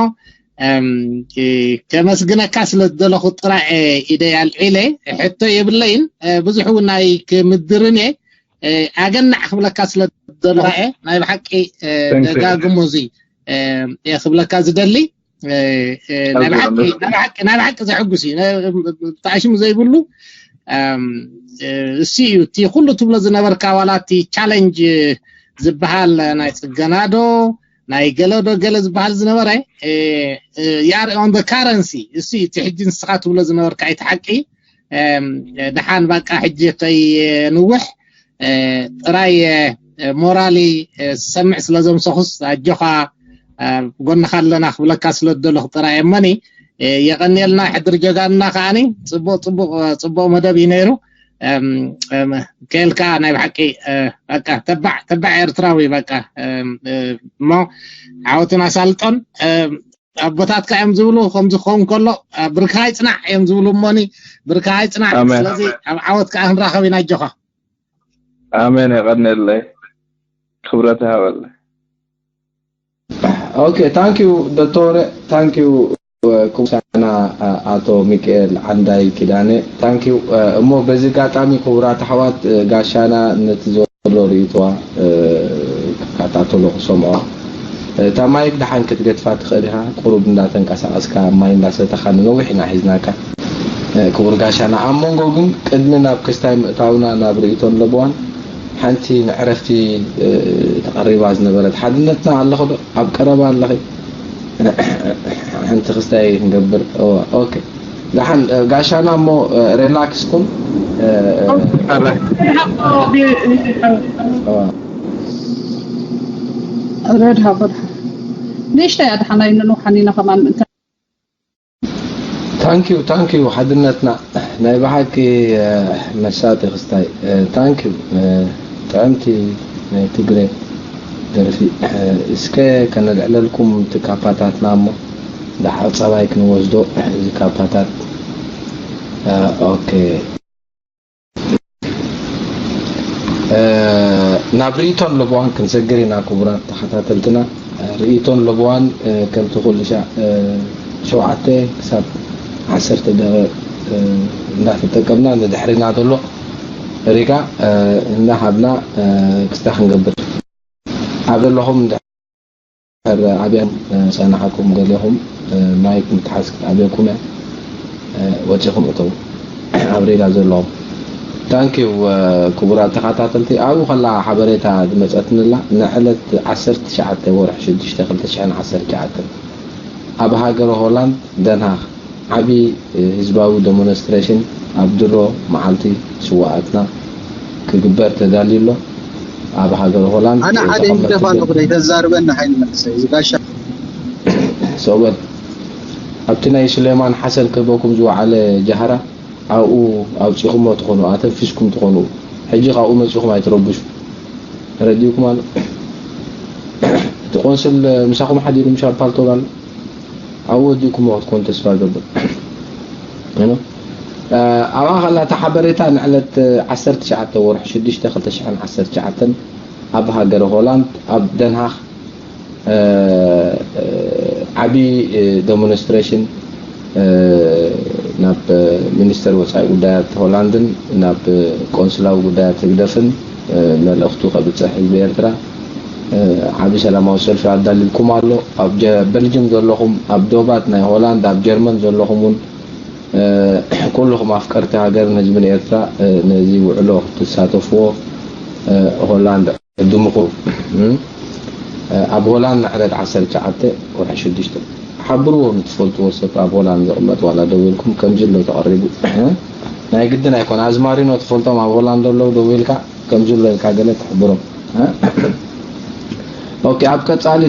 ከመስግነካ ስለ ዝደለኹ ጥራይ ኢደይ ኣልዒለ። ሕቶ የብለይን። ብዙሕ እውን ናይ ክምድርን እየ። ኣገናዕ ክብለካ ስለ ዝደለኹ እየ። ናይ ብሓቂ ደጋግሞ እዚ እየ ክብለካ ዝደሊ። ናይ ብሓቂ ዘሐጉስ እዩ። ተኣሽሙ ዘይብሉ እሱ እዩ። እቲ ኩሉ ትብሎ ዝነበርካ ዋላ እቲ ቻለንጅ ዝበሃል ናይ ፅገናዶ ናይ ገለዶ ገለ ዝበሃል ዝነበረ ያር ኦን ካረንሲ እሱ እቲ ሕጂ ንስኻ ትብሎ ዝነበርካ እቲ ሓቂ። ደሓን በቃ ሕጂ ከይንውሕ ጥራይ ሞራሊ ዝሰምዕ ስለ ዘምሰኹስ ኣጆኻ ጎንኻ ኣለና ክብለካ ስለ ዝደለኹ ጥራይ እመኒ። የቐንየልና ሕድር ጀጋንና ከዓኒ ጽቡቕ ጽቡቕ ጽቡቕ መደብ እዩ ነይሩ። ከልካ ናይ ብሓቂ በቃ ተባዕ ተባዕ ኤርትራዊ በቃ እሞ ዓወትን ኣሳልጦን ኣቦታትካ እዮም ዝብሉ። ከምዚ ክኸውን ከሎ ብርካ ይጽናዕ እዮም ዝብሉ እሞኒ ብርካ ይጽናዕ። ስለዚ ኣብ ዓወት ከዓ ክንራኸብ ኢና። ኣጆኻ። ኣሜን። የቐንየለይ። ክብረት ይሃበለይ። Okay, thank you ዶክተር፣ thank you ክቡር ጋሻና ኣቶ ሚካኤል ዓንዳይ ኪዳነ፣ thank you። እሞ በዚ ኣጋጣሚ ክቡራት ኣሕዋት ጋሻና ነቲ ዘሎ ርእይቶዋ ክከታተሎ ክሰምዖ። እታ ማይክ ደሓን ክትገድፋ ትኽእል ኢኻ፣ ቁሩብ እንዳተንቀሳቐስካ ማይ እንዳሰተኻ ንነዊሕ ኢና ሒዝናካ ክቡር ጋሻና። ኣብ መንጎ ግን ቅድሚ ናብ ክስታይ ምእታውና ናብ ርእይቶን ለበዋን ሓንቲ ንዕረፍቲ ተቐሪባ ዝነበረት ሓድነትና ኣለኹ ዶ? ኣብ ቀረባ ኣለኺ? ሓንቲ ክስታይ ክንገብር። ኦኬ፣ ደሓን ጋሻና እሞ ሪላክስ ኩን። ረድሃ በርሃ ንእሽተይ ኣድሓናይ ንንውሓኒና ከማን ምእንተ ታንኪዩ ታንኪዩ ሓድነትና ናይ ብሓቂ መሳጢ ክስታይ። ታንኪዩ ጥዕምቲ ናይ ትግረ ደርፊ። እስከ ከነልዕለልኩም ትካፓታትና እሞ ደሓር ፀባይ ክንወስዶ እዚ ካፓታት። ኦኬ፣ ናብ ርእይቶን ለበዋን ክንሰግር ኢና። ክቡራት ተኸታተልትና፣ ርእይቶን ለበዋን ከምቲ ኩሉ ሻዕ ሸውዓተ ክሳብ ዓሰርተ ደቂቕ እንዳተጠቀምና ንድሕሪና ዘሎ ሪጋ እንዳሃብና ክስታ ክንገብር ኣብ ዘለኹም እንድሕር ኣብያም ዝጸናሕኩም ገሌኹም ማይክ ምትሓዝ ክትኣብየኩም እያ። ወጺኹም እተው ኣብ ሪጋ ዘለኹም። ታንኪዩ ክቡራት ተኸታተልቲ። ኣብኡ ከላ ሓበሬታ ዝመጸትንላ ንዕለት ዓሰርተ ትሽዓተ ወርሒ ሽዱሽተ ክልተ ሽሕን ዓሰርተ ትሽዓተን ኣብ ሃገረ ሆላንድ ደንሃግ ዓቢ ህዝባዊ ደሞንስትሬሽን ኣብ ድሮ መዓልቲ ስውኣትና ክግበር ተዳልዩ ኣሎ። ኣብ ሃገር ሆላንድ ኣነ ሓደ ይግደፍ ኣሎ። ክደይ ተዛርበና ሓይል መንሰይ ዝጋሻ ሰውበት ኣብቲ ናይ ሱሌማን ሓሰን ክህበኩም ዝወዓለ ጃህራ ኣብኡ ኣውፂኹሞ ትኾኑ፣ ኣተንፊስኩም ትኾኑ። ሕጂ ካብኡ መፂኹም ኣይትረብሹ። ተረዲእኩም ኣሎ። እቲ ቆንስል ምሳኹም ሓዲሩ ምሻ ፓልቶግ ኣሎ። ኣብኡ ወዲእኩሞ ክትኮኑ ተስፋ ገብር። You know? ኣብኣ ከላ እታ ሓበሬታ ንዕለት ዓሰርተ ትሽዓተ ወርሒ ሽዱሽተ ክልተ ሽሕን ዓሰርተ ትሽዓተን ኣብ ሃገረ ሆላንድ ኣብ ደንሃክ ዓቢ ዴሞንስትሬሽን ናብ ሚኒስተር ወፃኢ ጉዳያት ሆላንድን ናብ ቆንስላዊ ጉዳያት ህግደፍን መልእኽቱ ከብፅሕ ህዝቢ ኤርትራ ዓቢ ሰላማዊ ሰልፊ ኣዳሊልኩም ኣሎ። ኣብ በልጅም ዘለኹም፣ ኣብ ዶባት ናይ ሆላንድ፣ ኣብ ጀርመን ዘለኹም እውን ኩልኹም ኣፍቀርቲ ሃገርን ህዝብን ኤርትራ ነዚ ውዕሎ ክትሳተፍዎ ሆላንድ ዕድምኹ ኣብ ሆላንድ ንዕለት ዓሰርተ ትሽዓተ ወርሒ ሽዱሽተ ሓብርዎ ንትፈልጥዎ ሰብ ኣብ ሆላንድ ዝቕመጥ ዋላ ደዊልኩም ከምዚ ኣሎ ተቐሪቡ ናይ ግድን ኣይኮነ ኣዝማሪኖ ትፈልጦም ኣብ ሆላንድ ኣለዉ ደዊልካ ከምዚ ኣሎ ኢልካ ገለ ትሕብሮም። ኦኬ ኣብ ቀጻሊ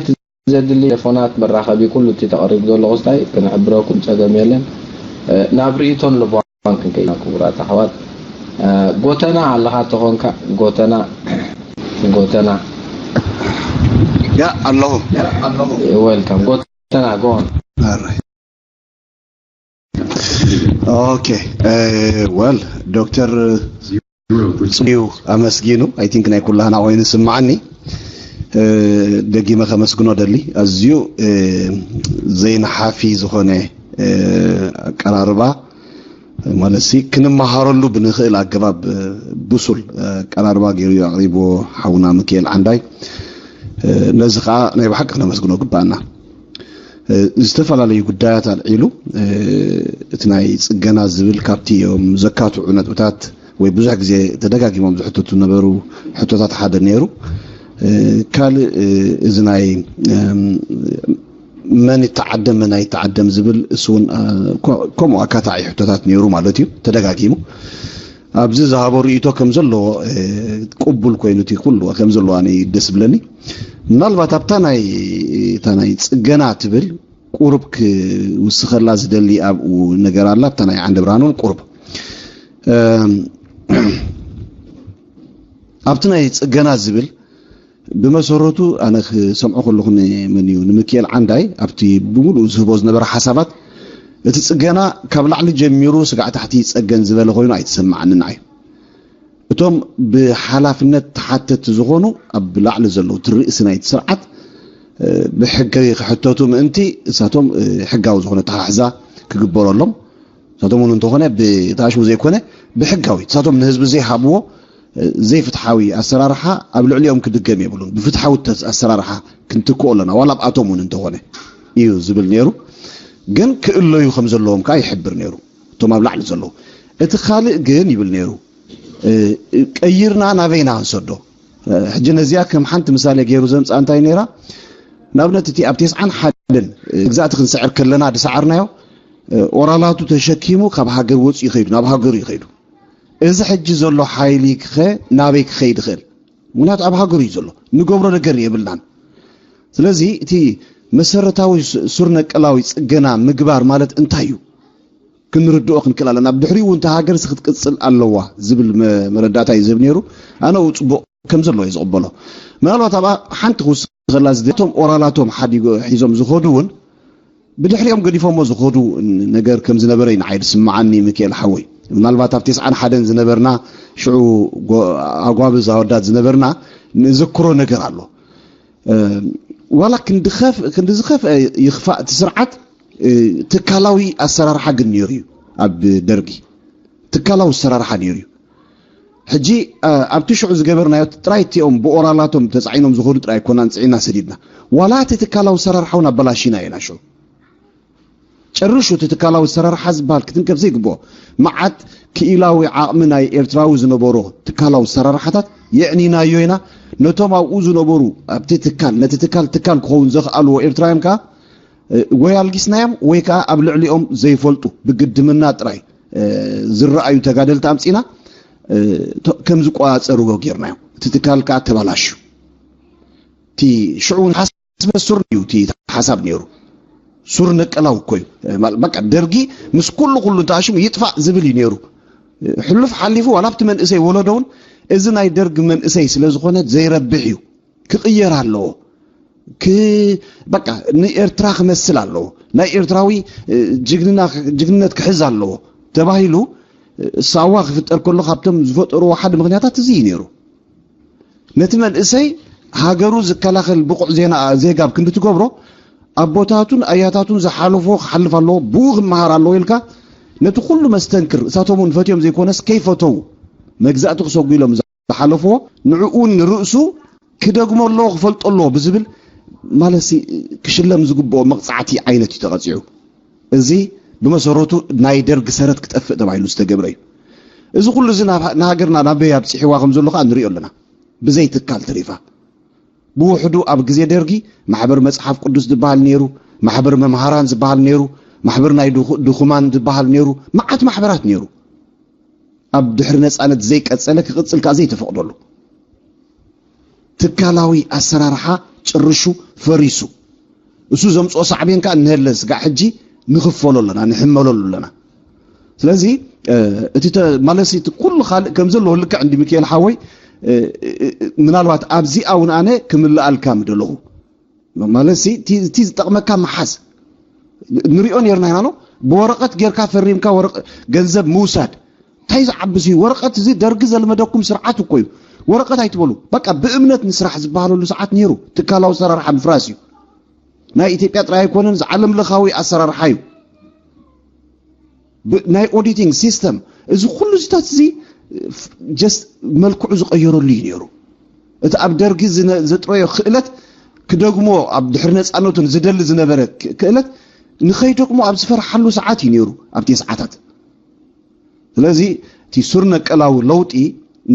ዘድሊ ቴሌፎናት መራኸቢ ኩሉ እቲ ተቐሪቡ ዘሎ ክስታይ ክንሕብረኩም ጸገም የለን። ናብ ርእይቶን ልቦናን ክንከይድ ኢና ክቡራት ኣሕዋት። ጎተና ኣለኻ ተኾንካ ጎተና ጎተና ያ ኣለኹ። Welcome ጎተና go on። ኦኬ well ዶክተር እዩ ኣመስጊኑ I think ናይ ኩላህና ኮይኑ ስምዓኒ። ደጊመ ከመስግኖ ደሊ ኣዝዩ ዘይነሓፊ ዝኾነ ኣቀራርባ ማለት ሲ ክንመሃረሉ ብንኽእል ኣገባብ ብሱል ኣቀራርባ ገይሩ ኣቕሪብዎ ሓውና ምክኤል ዓንዳይ። ነዚ ከዓ ናይ ብሓቂ ክነመስግኖ ግባኣና። ዝተፈላለዩ ጉዳያት ኣልዒሉ እቲ ናይ ፅገና ዝብል ካብቲ እዮም ዘካትዑ ነጥብታት ወይ ብዙሕ ግዜ ተደጋጊሞም ዝሕተቱ ነበሩ ሕቶታት ሓደ ነይሩ። ካልእ እዚ ናይ መን ይተዓደም መን ኣይተዓደም ዝብል እሱ እውን ከምኡ ኣካታዒ ሕቶታት ነይሩ ማለት እዩ ተደጋጊሙ። ኣብዚ ዝሃቦ ርእይቶ ከም ዘለዎ ቅቡል ኮይኑ እቲ ኩሉ ከም ዘለዎ ኣነ ደስ ብለኒ። ምናልባት ኣብታ ናይ እታ ናይ ፅገና ትብል ቁሩብ ክውስኸላ ዝደሊ ኣብኡ ነገር ኣላ ኣብታ ናይ ዓንደ ብርሃን እውን ቁሩብ ኣብቲ ናይ ፅገና ዝብል ብመሰረቱ ኣነ ክሰምዖ ከለኹ ንመን እዩ ንምክኤል ዓንዳይ ኣብቲ ብምሉኡ ዝህቦ ዝነበረ ሓሳባት እቲ ፅገና ካብ ላዕሊ ጀሚሩ ስጋዕ ታሕቲ ይፀገን ዝበለ ኮይኑ ኣይተሰማዓኒ ንዓይ። እቶም ብሓላፍነት ተሓተቲ ዝኾኑ ኣብ ላዕሊ ዘለዉ እቲ ርእሲ ናይቲ ስርዓት ብሕጊ ክሕተቱ ምእንቲ እሳቶም ሕጋዊ ዝኾነ ኣተሓሕዛ ክግበረሎም እሳቶም እውን እንተኾነ ብታሽሙ ዘይኮነ ብሕጋዊ እሳቶም ንህዝቢ ዘይሃብዎ ዘይፍትሓዊ ኣሰራርሓ ኣብ ልዕሊኦም ክድገም የብሉን። ብፍትሓዊ ኣሰራርሓ ክንትክኦ ኣለና ዋላ ኣብኣቶም እውን እንተኾነ እዩ ዝብል ነይሩ። ግን ክእለዩ ከም ዘለዎም ከዓ ይሕብር ነይሩ እቶም ኣብ ላዕሊ ዘለዉ። እቲ ካልእ ግን ይብል ነይሩ ቀይርና ናበይና ክንሰዶ። ሕጂ ነዚኣ ከም ሓንቲ ምሳሌ ገይሩ ዘምፅኣ እንታይ ነይራ ንኣብነት እቲ ኣብ ተስዓን ሓደን ግዛእቲ ክንስዕር ከለና ዝሰዓርናዮ ኦራላቱ ተሸኪሙ ካብ ሃገር ወፂኡ ይኸይዱ ናብ ሃገሩ ይኸይዱ። እዚ ሕጂ ዘሎ ሓይሊ ክኸ ናበይ ክኸይድ ይኽእል? ምክንያቱ ኣብ ሃገሩ እዩ ዘሎ። ንገብሮ ነገር የብልናን። ስለዚ እቲ መሰረታዊ ሱር ነቀላዊ ፅገና ምግባር ማለት እንታይ እዩ? ክንርድኦ ክንክእል ኣለና። ብድሕሪኡ እውን እታ ሃገር ክትቅፅል ኣለዋ ዝብል መረዳእታ እዩ ዝህብ ነይሩ። ኣነ ኡ ፅቡቕ ከም ዘለዎ እዩ ዝቕበሎ። ምናልባት ኣብኣ ሓንቲ ክውስኸላ ዝደቶም ኦራላቶም ሓዲጎ ሒዞም ዝኸዱ እውን ብድሕሪኦም ገዲፎሞ ዝኸዱ ነገር ከም ዝነበረ እዩ ንዓይ ዝስምዓኒ ሚካኤል ሓወይ። ምናልባት ኣብ ተስዓን ሓደን ዝነበርና ሽዑ ኣጓብዝ ኣወዳት ዝነበርና ንዝክሮ ነገር ኣሎ። ዋላ ክንዲ ዝኸፍአ ይኽፋእ እቲ ስርዓት ትካላዊ ኣሰራርሓ ግን ነይሩ እዩ። ኣብ ደርጊ ትካላዊ ኣሰራርሓ ነይሩ እዩ። ሕጂ ኣብቲ ሽዑ ዝገበርናዮ ጥራይ እቲኦም ብኦራላቶም ተፃዒኖም ዝኸዱ ጥራይ ኣይኮናን ፅዒና ሰዲድና። ዋላ እቲ ትካላዊ ኣሰራርሓ እውን ኣበላሺና ኢና ሽዑ። ጨርሹ እቲ ትካላዊ ኣሰራርሓ ዝበሃል ክትንከፍ ዘይግብኦ መዓት ክኢላዊ ዓቕሚ ናይ ኤርትራዊ ዝነበሮ ትካላዊ ኣሰራርሓታት የዕኒናዮ ኢና። ነቶም ኣብኡ ዝነበሩ ኣብቲ ትካል ነቲ ትካል ትካል ክኸውን ዘኽኣልዎ ኤርትራውያን ከዓ ወይ ኣልጊስናዮም ወይ ከዓ ኣብ ልዕሊኦም ዘይፈልጡ ብግድምና ጥራይ ዝረኣዩ ተጋደልቲ ኣምፂና ከም ዝቆጻጸርዎ ጌርናዮ። እቲ ትካል ከኣ ተባላሽዩ። እቲ ሽዑ እውን ሓስበ ሱር እዩ እቲ ሓሳብ ነይሩ። ሱር ነቀላዊ እኮ እዩ። በቃ ደርጊ ምስ ኩሉ ኩሉ እንተኣሽሙ ይጥፋእ ዝብል እዩ ነይሩ። ሕሉፍ ሓሊፉ ዋላ ኣብቲ መንእሰይ ወለዶ እውን እዚ ናይ ደርግ መንእሰይ ስለ ዝኾነ ዘይረብሕ እዩ። ክቕየር ኣለዎ። ክ-፣ በቃ ንኤርትራ ክመስል ኣለዎ። ናይ ኤርትራዊ፣ እ፣ ጅግንና-፣ ጅግንነት ክሕዝ ኣለዎ ተባሂሉ፣ እ፣ ሳዋ ክፍጠር ከሎ ካብቶም ዝፈጠርዎ ሓደ ምኽንያታት እዚ እዩ ነይሩ። ነቲ መንእሰይ ሃገሩ ዝከላኸል ብቑዕ ዜና-፣ ዜጋ ኣብ ክንዲ ትገብሮ፣ ኣቦታቱን ኣያታቱን ዝሓለፎ ክሓልፍ ኣለዎ፣ ብኡ ክመሃር ኣለዎ ኢልካ፣ ነቲ ኩሉ መስተንክር፣ እሳቶም እውን ፈትዮም ዘይኮነስ ከይፈተዉ፣ መግዛእቲ ክሰጉ ኢሎም ዝሓለፍዎ፣ ንዕኡ ንርእሱ ክደግሞ ኣለዎ፣ ክፈልጦ ኣለዎ ብዝብል፣ ማለትሲ፣ ክሽለም ዝግብኦ መቕጻዕቲ ዓይነት እዩ ተቐጺዑ። እዚ ብመሰረቱ ናይ ደርግ ሰረት ክጠፍእ ተባሂሉ ዝተገብረ እዩ። እዚ ኩሉ እዚ ናብ፣ ንሃገርና ናበይ ኣብጺሕዋ ከም ዘሎ ከኣ ንሪኦ ኣለና። ብዘይ ትካል ተሪፋ። ብውሕዱ ኣብ ግዜ ደርጊ ማሕበር መጽሓፍ ቅዱስ ዝበሃል ነይሩ፣ ማሕበር መምሃራን ዝበሃል ነይሩ፣ ማሕበር ናይ ድኹ-፣ ድኹማን ዝበሃል ነይሩ፣ መዓት ማሕበራት ነይሩ። ኣብ ድሕሪ ነጻነት ዘይቀጸለ ክቕጽል ከኣ ዘይተፈቕደሉ። ትካላዊ ኣሰራርሓ ጭርሹ ፈሪሱ። እሱ ዘምጽኦ ሳዕቤን ከኣ እንሀለ ስጋዕ ሕጂ ንኽፈሎ ኣለና፣ ንሕመለሉ ኣለና። ስለዚ፣ እ፣ እቲ ተ-፣ ማለትሲ እቲ ኩሉ ካልእ ከም ዘለዎ ልክዕ እንዲ ሚካኤል ሓወይ፣ እ፣ እ፣ እ፣ ምናልባት ኣብዚኣ እውን ኣነ ክምልኣልካ ምደለኹ። ማለትሲ እቲ፣ እቲ ዝጠቕመካ መሓዝ። ንሪኦ ነርና ኢና፣ ኖ? ብወረቐት ጌርካ ፈሪምካ ወረቐ-፣ ገንዘብ ምውሳድ። እንታይ ዝዓብስ እዩ? ወረቐት እዚ ደርጊ ዘልመደኩም ስርዓት እኮ እዩ። ወረቐት ኣይትበሉ። በቃ ብእምነት ንስራሕ ዝበሃለሉ ሰዓት ነይሩ። ትካላዊ ኣሰራርሓ ምፍራስ እዩ። ናይ ኢትዮጵያ ጥራይ ኣይኮነን፣ እዚ ዓለም ለኻዊ ኣሰራርሓ እዩ። ብ-፣ ናይ ኦዲቲንግ ሲስተም፣ እዚ ኩሉ እዚታት እዚ ፍ-፣ ጀስት መልክዑ ዝቐየረሉ እዩ ነይሩ። እቲ ኣብ ደርጊ ዝነ-፣ ዘጥረዮ ክእለት ክደግሞ፣ ኣብ ድሕሪ ነጻነቱ ዝደሊ ዝነበረ ክ-፣ ክእለት ንኸይደግሞ ኣብ ዝፈርሓሉ ሰዓት እዩ ነይሩ፣ ኣብቲ ሰዓታት። ስለዚ እቲ ሱር ነቀላዊ ለውጢ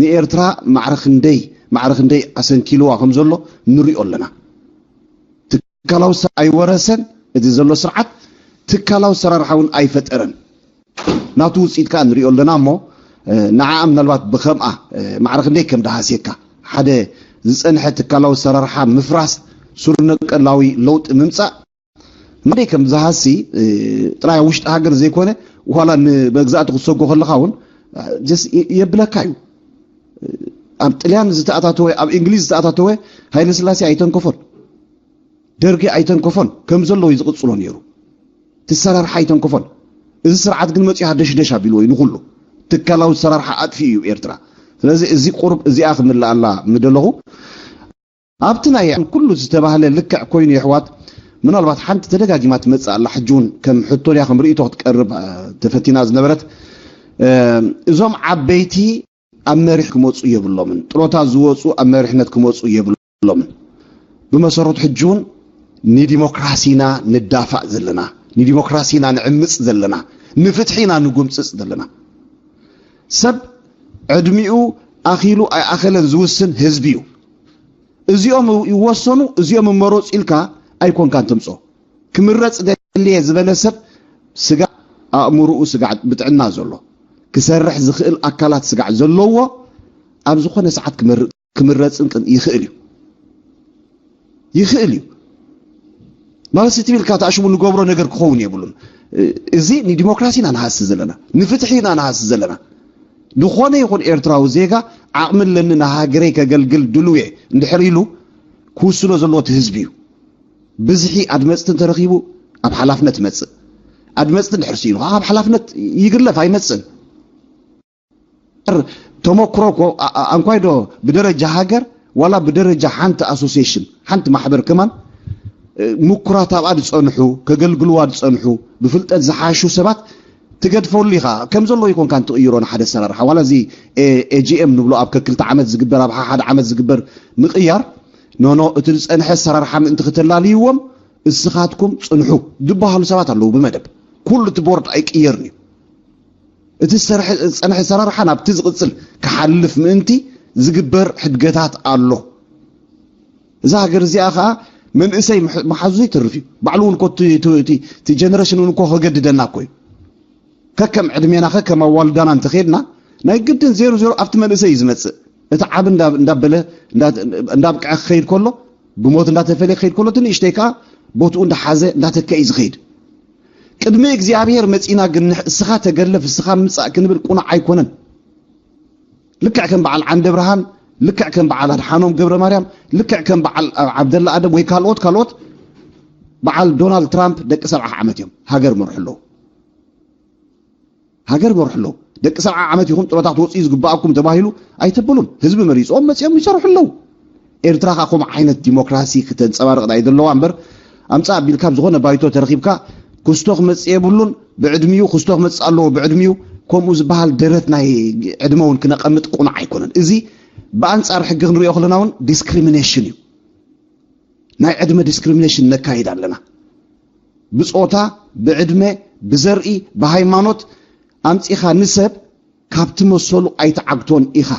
ንኤርትራ ማዕረ ክንደይ፣ ማዕረ ክንደይ ኣሰንኪልዋ ከም ዘሎ ንሪኦ ኣለና። ትካላዊ ሰ-፣ ኣይወረሰን፣ እቲ ዘሎ ስርዓት ትካላዊ ኣሰራርሓ እውን ኣይፈጠረን። ናቱ ውፅኢት ከዓ ንሪኦ ኣለና እሞ፣ እ፣ ንዓኣ ምናልባት ብኸምኣ፣ እ፣ ማዕረ ክንደይ ከም ደሃስየካ፣ ሓደ ዝፀንሐ ትካላዊ ኣሰራርሓ ምፍራስ፣ ሱር ነቀላዊ ለውጢ ምምፃእ፣ ማዕረ ከም ዝሃሲ፣ እ፣ ጥራይ ኣብ ውሽጢ ሃገር ዘይኮነ፣ ዋላ ንመግዛእቲ ክትሰጎ ከለኻ እውን፣ እ፣ ጀስ-፣ የ-፣ የብለካ እዩ። ኣብ ጥልያን ዝተኣታተወ፣ ኣብ እንግሊዝ ዝተኣታተወ ሃይለ ስላሴ ኣይተንከፎን። ደርጊ ኣይተንከፎን፣ ከም ዘለዎ እዩ ዝቕጽሎ ነይሩ። እቲ ኣሰራርሓ ኣይተንከፎን። እዚ ስርዓት ግን መጺኡ ሃደሽደሽ ኣቢልዎ እዩ ንኹሉ። ትካላዊ ኣሰራርሓ ኣጥፊኡ እዩ ኤርትራ። ስለዚ እዚ ቁሩብ እዚኣ ክምልኣላ ምደለኹ። ኣብቲ ናይ ኩሉ ዝተባህለ ልክዕ ኮይኑ የሕዋት፣ ምናልባት ሓንቲ ተደጋጊማ ትመጽእ ኣላ፣ ሕጂ እውን ከም ሕቶ ድያ ከም ርእይቶ ክትቀርብ፣ እ፣ ተፈቲና ዝነበረት፣ እ፣ እዞም ዓበይቲ ኣብ መሪሕ ክመጹ የብሎምን። ጥሮታ ዝወጹ ኣብ መሪሕነት ክመጹ የብሎምን። ብመሰረቱ ሕጂ እውን ንዲሞክራሲና ንዳፋእ ዘለና፣ ንዲሞክራሲና ንዕምጽ ዘለና፣ ንፍትሒና ንጉምጽጽ ዘለና። ሰብ ዕድሚኡ ኣኺሉ ኣይኣኸለን ዝውስን ህዝቢ እዩ። እዚኦም ይወሰኑ፣ እዚኦም ይመረጹ ኢልካ ኣይኮንካን ተምጽኦ። ክምረጽ ደልየ ዝበለ ሰብ ስጋዕ ኣእምሮኡ ስጋዕ ብጥዕና ዘሎ፣ ክሰርሕ ዝኽእል ኣካላት ስጋዕ ዘለዎ ኣብ ዝኾነ ሰዓት ክመር-፣ ክምረጽን ቅን-፣ ይኽእል እዩ። ይኽእል እዩ። ማለት እቲ ኢልካ ተኣሽሙ ንገብሮ ነገር ክኸውን የብሉን። እዚ ንዲሞክራሲ ኢና ንሃሲ ዘለና፣ ንፍትሒ ኢና ንሃሲ ዘለና። ዝኾነ ይኹን ኤርትራዊ ዜጋ ዓቕሚ ኣለኒ ንሃገረይ ከገልግል ድሉው እየ እንድሕር ኢሉ ክውስኖ ዘለዎ እቲ ህዝቢ እዩ። ብዝሒ ኣድመጽቲ እንተረኺቡ ኣብ ሓላፍነት ይመጽእ። ኣድመጽቲ እንድሕር ስኢኑ ከዓ ኣብ ሓላፍነት ይግለፍ ኣይመጽእን። ተመክሮ እኮ ኣ-፣ ኣ-፣ ኣንኳይ ዶ ብደረጃ ሃገር ዋላ ብደረጃ ሓንቲ ኣሶሲዬሽን፣ ሓንቲ ማሕበር ከማን፣ እ፣ ምኩራት ኣብኣ ዝጸንሑ፣ ከገልግልዋ ዝጸንሑ፣ ብፍልጠት ዝሓሹ ሰባት ትገድፈሉ ኢኻ። ከም ዘሎ ይኮንካን ትቕይሮ ንሓደ ኣሰራርሓ። ዋላ እዚ ኤ-፣ ኤ ጂ ኤም ንብሎ ኣብ ከክልተ ዓመት ዝግበር፣ ኣብ ሓሓደ ዓመት ዝግበር ምቕያር፣ ኖኖ፣ እቲ ዝጸንሐ ኣሰራርሓ ምእንቲ ክተላልይዎም እስኻትኩም ጽንሑ ዝበሃሉ ሰባት ኣለዉ ብመደብ። ኩሉ እቲ ቦርድ ኣይቅየርን እዩ። እቲ ዝሰርሐ-፣ ዝጸንሐ ኣሰራርሓ ናብቲ ዝቕጽል ክሓልፍ ምእንቲ ዝግበር ሕድገታት ኣሎ። እዛ ሃገር እዚኣ ኸኣ መንእሰይ ምሕ-፣ ምሓዙ ዘይተርፍ እዩ። ባዕሉ እውን እኮ እቲ፣ እቲ፣ እቲ፣ እቲ ጀነሬሽን እውን እኮ ከገድደና እኮ እዩ። ከከም ዕድሜና፣ ከከም ኣዋልዳና እንተኸድና፣ ናይ ግድን ዜሮ ዜሮ ኣብቲ መንእሰይ እዩ ዝመጽእ። እቲ ዓቢ እንዳ- እንዳበለ እንዳ- እንዳብቅዐ ክኸይድ ከሎ፣ ብሞት እንዳተፈለየ ክኸይድ ከሎ፣ እቲ ንእሽተይ ከኣ ቦትኡ እንዳሓዘ እንዳተከአ እዩ ዝኸይድ። ቅድሚ እግዚኣብሔር መጺና ግን ንሕ- እስኻ ተገለፍ፣ እስኻ ምጻእ ክንብል ቁኑዕ ኣይኮነን። ልክዕ ከም በዓል ዓንደ ብርሃን፣ ልክዕ ከም በዓል ኣድሓኖም ገብረ ማርያም፣ ልክዕ ከም በዓል ዓብደላ ኣደም ወይ ካልኦት ካልኦት፣ በዓል ዶናልድ ትራምፕ ደቂ ሰብዓ ዓመት እዮም ሃገር መርሑ ኣለዉ። ሃገር መርሑ ኣለዉ። ደቂ ሰብዓ ዓመት ኢኹም ጥሮታ ክትወፅኡ ዝግባኣኩም ተባሂሉ ኣይተበሉን። ህዝቢ መሪፅኦም መፂኦም ይሰርሑ ኣለዉ። ኤርትራ ከዓ ከምኡ ዓይነት ዲሞክራሲ ክተንፀባርቕ ዳይ ዘለዋ እምበር፣ ኣምፃ ኣቢልካ ኣብ ዝኾነ ባይቶ ተረኺብካ ክስቶ ክመፅእ የብሉን ብዕድሚኡ፣ ክስቶ ክመፅእ ኣለዎ ብዕድሚኡ፣ ከምኡ ዝበሃል ደረት ናይ ዕድመ እውን ክነቐምጥ ቁኑዕ ኣይኮነን። እዚ ብኣንፃር ሕጊ ክንሪኦ ከለና እውን ዲስክሪሚኔሽን እዩ። ናይ ዕድመ ዲስክሪሚኔሽን ነካይድ ኣለና። ብጾታ፣ ብዕድመ፣ ብዘርኢ፣ ብሃይማኖት ኣምጺኻ ንሰብ ካብቲ መሰሉ ኣይትዓግቶን ኢኻ።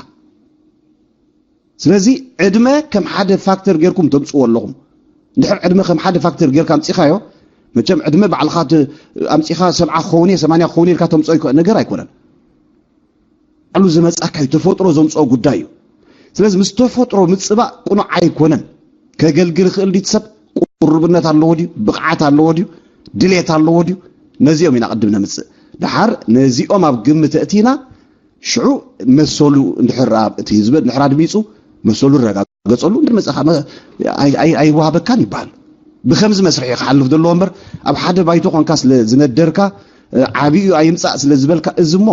ስለዚ ዕድመ ከም ሓደ ፋክተር ጌርኩም ተምጽዎ ኣለኹም። እንድሕር ዕድመ ከም ሓደ ፋክተር ጌርካ ኣምጺኻዮ፣ መቸም ዕድመ ባዕልኻ ት- ኣምጺኻ ሰብዓ ክኸውን እየ፣ ሰማንያ ክኸውን እየ ኢልካ ተምጽኦ ኣይኮ- ነገር ኣይኮነን። ባዕሉ ዝመጻካ እዩ፣ ተፈጥሮ ዘምጽኦ ጉዳይ እዩ። ስለዚ ምስ ተፈጥሮ ምጽባእ ቅኑዕ ኣይኮነን። ከገልግል ይኽእል ድዩ እቲ ሰብ? ቁርብነት ኣለዎ ድዩ? ብቕዓት ኣለዎ ድዩ? ድሌት ኣለዎ ድዩ? ነዚኦም ኢና ቅድም ነምጽእ። ደሓር ነዚኦም ኣብ ግምት ኣእቲና፣ ሽዑ መሰሉ እንድሕር ኣብ እቲ ህዝቢ እንድሕር ኣድሚጹ፣ መሰሉ ረጋገጸሉ፣ እንድሕር መጻኻ መ- ኣይ- ኣይ- ኣይወሃበካን ይበሃል። ብኸምዚ መስርሕ እዩ ክሓልፍ ዘለዎ እምበር፣ ኣብ ሓደ ባይቶ ኮንካ ስለ ዝነደርካ፣ ዓብዩ ኣይምጻእ ስለ ዝበልካ፣ እዚ እሞ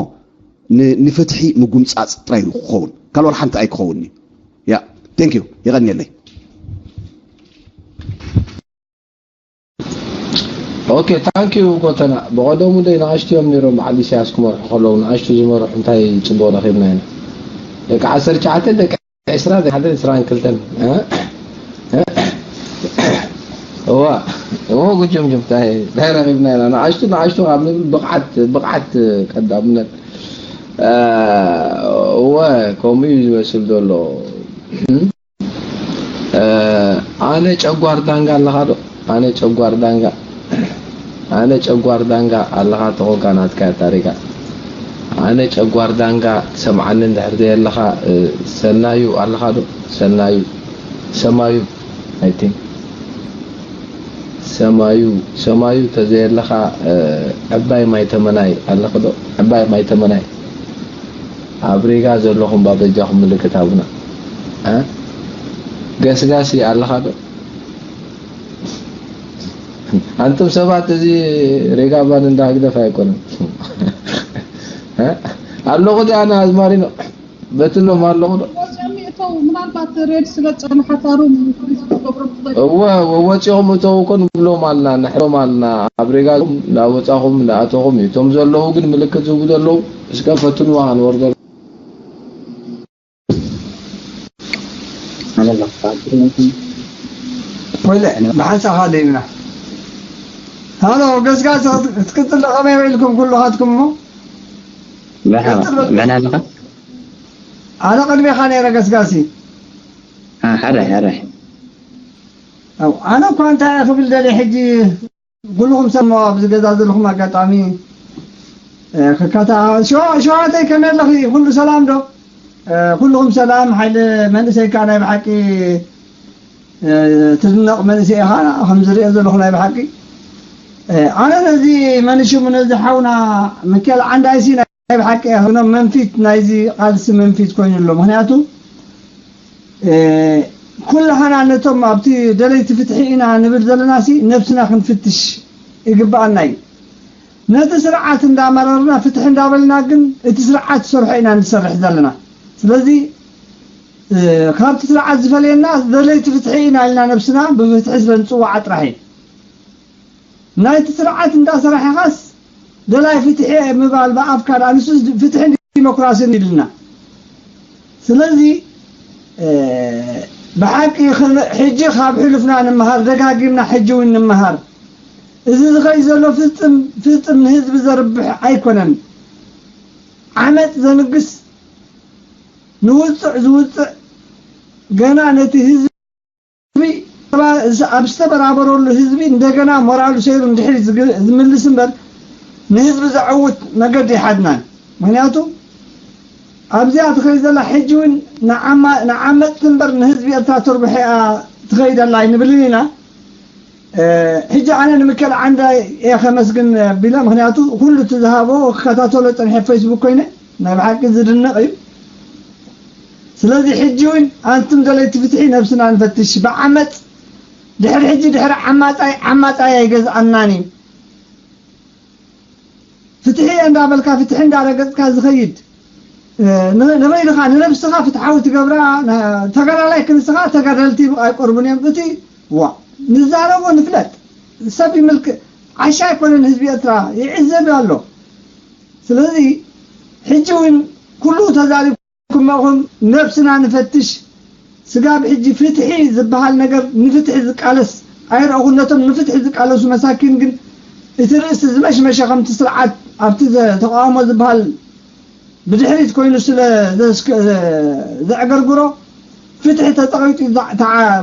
ን- ንፍትሒ ምጉምጻጽ ጥራይ እዩ ክኸውን፣ ካልእ ሓንቲ ኣይክኸውን እዩ። ያ ቴንክ ዩ፣ የቐንየለይ። ኦኬ ታንክ ዩ ጎተና። ብቐደሙ ደይ ንኣሽቱ እዮም ነይሮም በዓል ኢሳያስ ክመርሑ ከለዉ፣ ንኣሽቱ ዝመርሑ እንታይ ጽቡቕ ረኺብና ኢና? ደቂ ዓሰርተ ትሽዓተ፣ ደቂ ዕስራ፣ ደቂ ሓደ ዕስራን ክልተን። እ? እ? እዋ እዎ ጉጅምጅም ታይ ታይ ረኺብና ኢና? ንኣሽቱ ንኣሽቱ ካብ ንብል ብቕዓት ብቕዓት ቀዳምነት። እ፣ እወ ከምኡ እዩ ዝመስል ዘሎ። ኣነ ጨጓር ዳንጋ ኣለኻ ዶ? ኣነ ጨጓር ዳንጋ ኣነ ጨጓር ዳንጋ ኣለኻ ተኾንካ ናትካ ታሪካ። ኣነ ጨጓር ዳንጋ ትሰምዓኒ እንድሕር ዘየለኻ፣ ሰናዩ ኣለኻ ዶ? ሰናዩ ሰማዩ፣ I think ሰማዩ ሰማዩ ተዘየለኻ፣ ዕባይ ማይ ተመናይ ኣለኽ ዶ? ዕባይ ማይ ተመናይ ኣብ ሪጋ ዘለኹም ባበጃኹም ምልክት ሃቡና። እ? ገስጋሲ ኣለኻ ዶ? ኣንቱም ሰባት እዚ ሪጋ ባን እንዳ ህግደፍ ኣይኮነን። እ? ኣለኹ ዲኣና ኣዝማሪኖ በትኖም ኣለኹ ዶ? ወፂኦም ይእተው ምናልባት ሬድ ስለ ዝፀንሐታ ሩም ዝገብሮ እወ ወፂኦም እተው እኮ ንብሎም ኣልና ንሕሎም ኣልና ኣብ ሬጋ ናወፃኹም ናኣተኹም እቶም ዘለዉ ግን ምልክት ዝህቡ ዘለዉ እስከ ፈትንዋ ክንወርደሉ ወለ ብሓንሳኻ ደይብና ሃሎ ገስጋስ ክትቅፅል ከመይ ውዒልኩም ኩልኻትኩም እሞ ብሓና ኣለኻ ኣነ ቅድሜኻ ነይረ ገስጋሲ ሓራይ ሓራይ ኣው ኣነ እኳ እንታይ ክብል ደልየ ሕጂ ኩልኹም ሰማዋ ኣብዚ ገዛ ዘለኹም ኣጋጣሚ ክካታ ሸዋተይ ከመይ ኣለኺ ኩሉ ሰላም ዶ ኩልኹም ሰላም ሓይለ መንእሰይካ ናይ ብሓቂ ትድነቕ መንእሰይ ኢኻ ከም ዝሪኦ ዘለኹ ናይ ብሓቂ ኣነ ነዚ መንሽሙ ነዚ ሓውና ምክኤል ዓንዳይሲ ናይ ብሓቂ እያ ክብሎም መንፊት ናይዚ ቃልሲ መንፊት ኮይኑ ኣሎ ምክንያቱ ኩላህና ነቶም ኣብቲ ደለይቲ ፍትሒ ኢና ንብል ዘለና ሲ ነብስና ክንፍትሽ ይግባኣና እዩ ነቲ ስርዓት እንዳመረርና ፍትሒ እንዳበልና ግን እቲ ስርዓት ዝሰርሖ ኢና ንሰርሕ ዘለና ስለዚ ካብቲ ስርዓት ዝፈለየና ደለይቲ ፍትሒ ኢና ኢልና ነብስና ብፍትሒ ስለ ንፅዋዓ ጥራሕ እዩ ናይቲ ስርዓት እንዳሰራሕኻስ ደላይ ፍትሒ ምባል ብኣፍካ ደኣ ንሱ ፍትሕን ዲሞክራሲን ኢልና ስለዚ ብሓቂ ሕጂ ካብ ሕሉፍና ንምሃር ደጋጊምና ሕጂ እውን ንምሃር እዚ ዝኸይ ዘሎ ፍፅም ፍፅም ንህዝቢ ዘርብሕ ኣይኮነን ዓመፅ ዘንግስ ንውፅዕ ዝውፅዕ ገና ነቲ ህዝቢ ኣብ ዝተበራበረሉ ህዝቢ እንደገና ሞራሉ ሰይሩ እንድሕር ዝምልስ እምበር ንህዝቢ ዘዐውት መገዲ ይሓድናን ምክንያቱ ኣብዚኣ ትኸይድ ዘላ ሕጂ እውን ንዓማ- ንዓመፅቲ እምበር ንህዝቢ ኤርትራ ተርብሖ እያ ትኸይድ ኣላ ኣይንብልን ኢና። ሕጂ ኣነ ንምክእል ዓንዳ እየ ከመስግን ቢለ፣ ምክንያቱ ኩሉ እቲ ዝሃቦ ክከታተሎ ፀኒሐ ፌስቡክ ኮይነ ናይ ብሓቂ ዝድነቕ እዩ። ስለዚ ሕጂ እውን ኣንቱም ደለይቲ ፍትሒ ነብስና ንፈትሽ። ብዓመፅ ድሕሪ ሕጂ ድሕሪ ዓማፃይ ዓማፃይ ኣይገዝኣናን እዩ። ፍትሒ እንዳበልካ ፍትሒ እንዳረገፅካ ዝኸይድ ንበይንኻ ንነብስኻ ፍትሓዊ ትገብራ። ተጋዳላይ ክንስኻ ተጋደልቲ ኣይቆርቡን እዮም። እቲ ዋ ንዛረቦ ንፍለጥ ሰብ ይምልክ ዓሻ ኣይኮነን ህዝቢ ኤርትራ ይዕዘብ ኣሎ። ስለዚ ሕጂ እውን ኩሉ ተዛሪብኩሞኹም ነብስና ንፈትሽ። ስጋብ ሕጂ ፍትሒ ዝበሃል ነገር ንፍትሒ ዝቃለስ ኣይረእኹን። ነቶም ንፍትሒ ዝቃለሱ መሳኪን ግን እቲ ርእሲ ዝመሽመሸ ከምቲ ስርዓት ኣብቲ ተቃውሞ ዝበሃል ብድሕሪት ኮይኑ ስለ ዘዕገርግሮ ፍትሒ ተፀቒጡ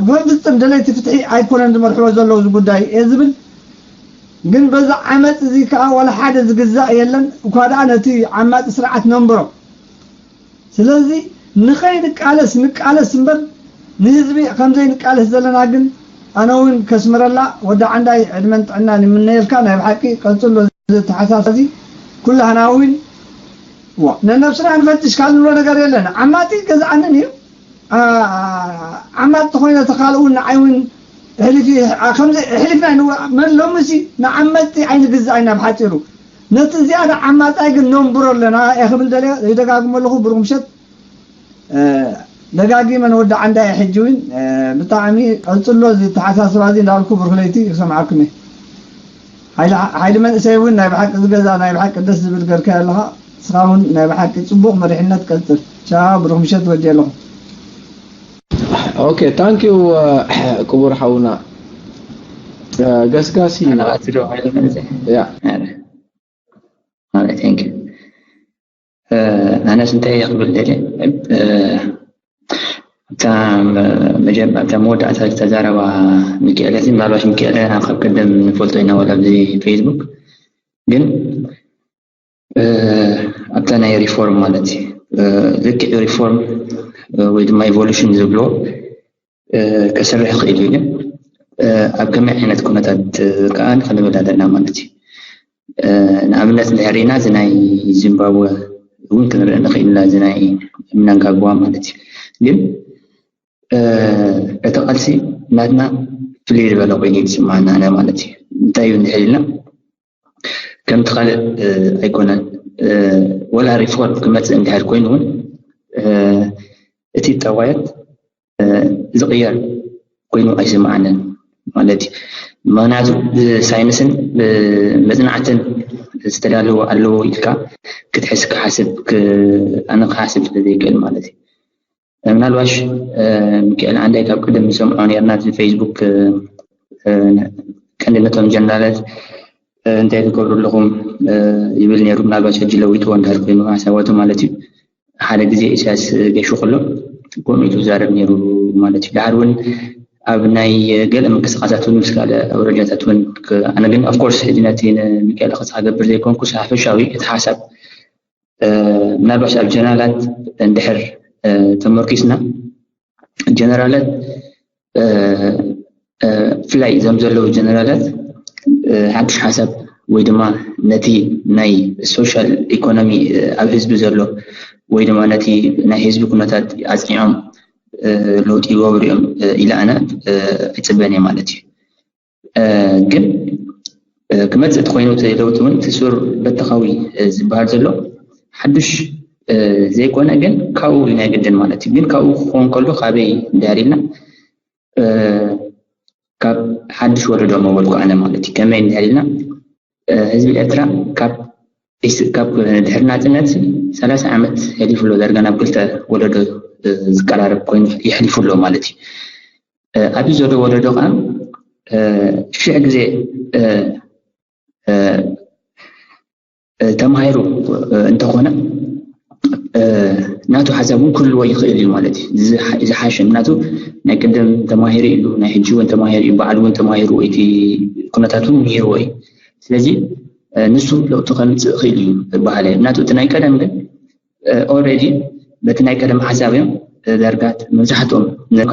በፍፅም ደለይቲ ፍትሒ ኣይኮነን ዝመርሕዎ ዘለዉ እዚ ጉዳይ እየ ዝብል። ግን በዚ ዓመፅ እዚ ከዓ ዋላ ሓደ ዝግዛእ የለን። እኳ ደኣ ነቲ ዓማፂ ስርዓት ነንብሮ። ስለዚ ንኸይንቃለስ ንቃለስ እምበር ንህዝቢ ከምዘይንቃለስ ዘለና ግን ኣነ እውን ከስምረላ ወዲ ዓንዳይ ዕድመን ጥዕናን ይምነየልካ። ናይ ብሓቂ ቀፅሎ ዝተሓሳሰዚ ኩላህና እውን ነነብስና ንፈትሽ ካልንሎ ነገር የለን። ዓማፂ ገዛኣንን እዩ። ዓማፅ ተኮይነ ተካልኡ ንዓይ እውን ሕልፍና መን ሎምሲ ንዓመፅቲ ኣይንግዛእ ኢና ብሓፂሩ። ነቲ ዝያዳ ዓማፃይ ግን ነንብሮ ኣለና እየ ክብል ደልየ ይደጋግሞ ኣለኹ። ብሩክ ምሸት። ደጋጊመ ንወዲ ዓንዳ እየ ሕጂ እውን ብጣዕሚ ቀፅሎ ዝተሓሳስባ እዚ እንዳልኩ ብሩክ ለይቲ ክሰምዓኩም እየ። ሓይሊ መንእሰይ እውን ናይ ብሓቂ ዝገዛ ናይ ብሓቂ ደስ ዝብል ገርካ ኣለኻ። ንስኻ እውን ናይ ብሓቂ ፅቡቕ መሪሕነት ቀፅል። ቻው ብሩክ ምሸት ወዲ ኣለኹ። ኦኬ ታንኪዩ ክቡር ሓውና ገስጋሲ ኣነስ እንታይ እየ ክብል ደልየ ኣብታ መወዳእታ ዝተዛረባ ሚካኤለ ምናልባሽ ሚካኤለ ናብ ካብ ቀደም ንፈልጦ ኢና ወላ ኣብዚ ፌስቡክ ግን ኣብታ ናይ ሪፎርም ማለት እዩ ልክዕ ሪፎርም ወይ ድማ ኢቮሉሽን ዝብሎ ከስርሕ ይኽእል እዩ ግን ኣብ ከመይ ዓይነት ኩነታት ከዓ ንክንብል ኣለና ማለት እዩ። ንኣብነት እንድሕር ሪና እዚ ናይ ዚምባብወ እውን ክንርኢ ንኽእል ኢና እዚ ናይ ምናንጋግዋ ማለት እዩ። ግን እቲ ቃልሲ ናትና ፍልይ ዝበለ ኮይኑ እዩ ዝስማዓና ኣነ ማለት እዩ። እንታይ እዩ እንድሕር ኢልና ከምቲ ካልእ ኣይኮነን ወላ ሪፎርም ክመፅእ እንድሕር ኮይኑ እውን እቲ ጠዋየት ዝቕየር ኮይኑ ኣይስምዓንን ማለት እዩ። ምክንያቱ ብሳይንስን ብመፅናዕትን ዝተዳለወ ኣለዎ ኢልካ ክትሕስ ክሓስብ ኣነ ክሓስብ ስለ ዘይክእል ማለት እዩ። ምናልባሽ ሚካኤል ዓንዳይ ካብ ቅድም ንሰምዖ ነርና እቲ ፌስቡክ ቀንዲ ነቶም ጀነራላት እንታይ ትገብሩ ኣለኹም ይብል ነይሩ። ምናልባሽ ሕጂ ለዊጥዎ እንድሕር ኮይኑ ሓሳባቱ ማለት እዩ። ሓደ ግዜ ኢሳያስ ገሹ ከሎ ከምኡ ኢሉ ዝዛረብ ነይሩ ማለት እዩ። ድሓር እውን ኣብ ናይ ገለ ምንቅስቃሳት እውን ምስ ካልእ ኣውረጃታት እውን ኣነ ግን ኦፍኮርስ ሕጂ ነቲ ንሚካኤል ክሳ ክገብር ዘይኮንኩ ሓፈሻዊ እቲ ሓሳብ ምናልባሽ ኣብ ጀነራላት እንድሕር ተመርኪስና ጀነራላት ብፍላይ እዞም ዘለዉ ጀነራላት ሓዱሽ ሓሳብ ወይ ድማ ነቲ ናይ ሶሻል ኢኮኖሚ ኣብ ህዝቢ ዘሎ ወይ ድማ ነቲ ናይ ህዝቢ ኩነታት ኣፅኒዖም ለውጢ ይገብሩ እዮም ኢለ ኣነ ኣይፅበን እየ ማለት እዩ። ግን ክመፅእ ተኮይኑ እቲ ለውጢ እውን እቲ ሱር በተኻዊ ዝበሃል ዘሎ ሓዱሽ ዘይኮነ ግን ካብኡ ናይ ግድን ማለት እዩ። ግን ካብኡ ክኸውን ከሎ ካበይ እንድሕር ኢልና ካብ ሓዱሽ ወለዶ መበልኩ ኣነ ማለት እዩ። ከመይ እንድሕር ኢልና ህዝቢ ኤርትራ ካብ ካብ ድሕሪ ናፅነት ሰላሳ ዓመት ሕሊፉ ኣሎ። ዳርጋ ናብ ክልተ ወለዶ ዝቀራረብ ኮይኑ ይሕሊፉ ኣሎ ማለት እዩ። ኣብዚ ዘሎ ወለዶ ከዓ ሽሕ ግዜ ተማሂሩ እንተኾነ ናቱ ሓሳብ እውን ክህልዎ ይኽእል እዩ ማለት እዩ። ዝሓሸ ናቱ ናይ ቅድም ተማሂሩ ኢሉ ናይ ሕጂ እውን ተማሂሩ እዩ፣ በዓል እውን ተማሂሩ እቲ ኩነታት እውን ነይርዎ እዩ። ስለዚ ንሱ ለውጢ ከምፅእ ይኽእል እዩ ዝበሃል ናቱ እቲ ናይ ቀደም ግን ኦልሬዲ በቲ ናይ ቀደም ሓሳብ እዮም ዳርጋ መብዛሕትኦም ነካ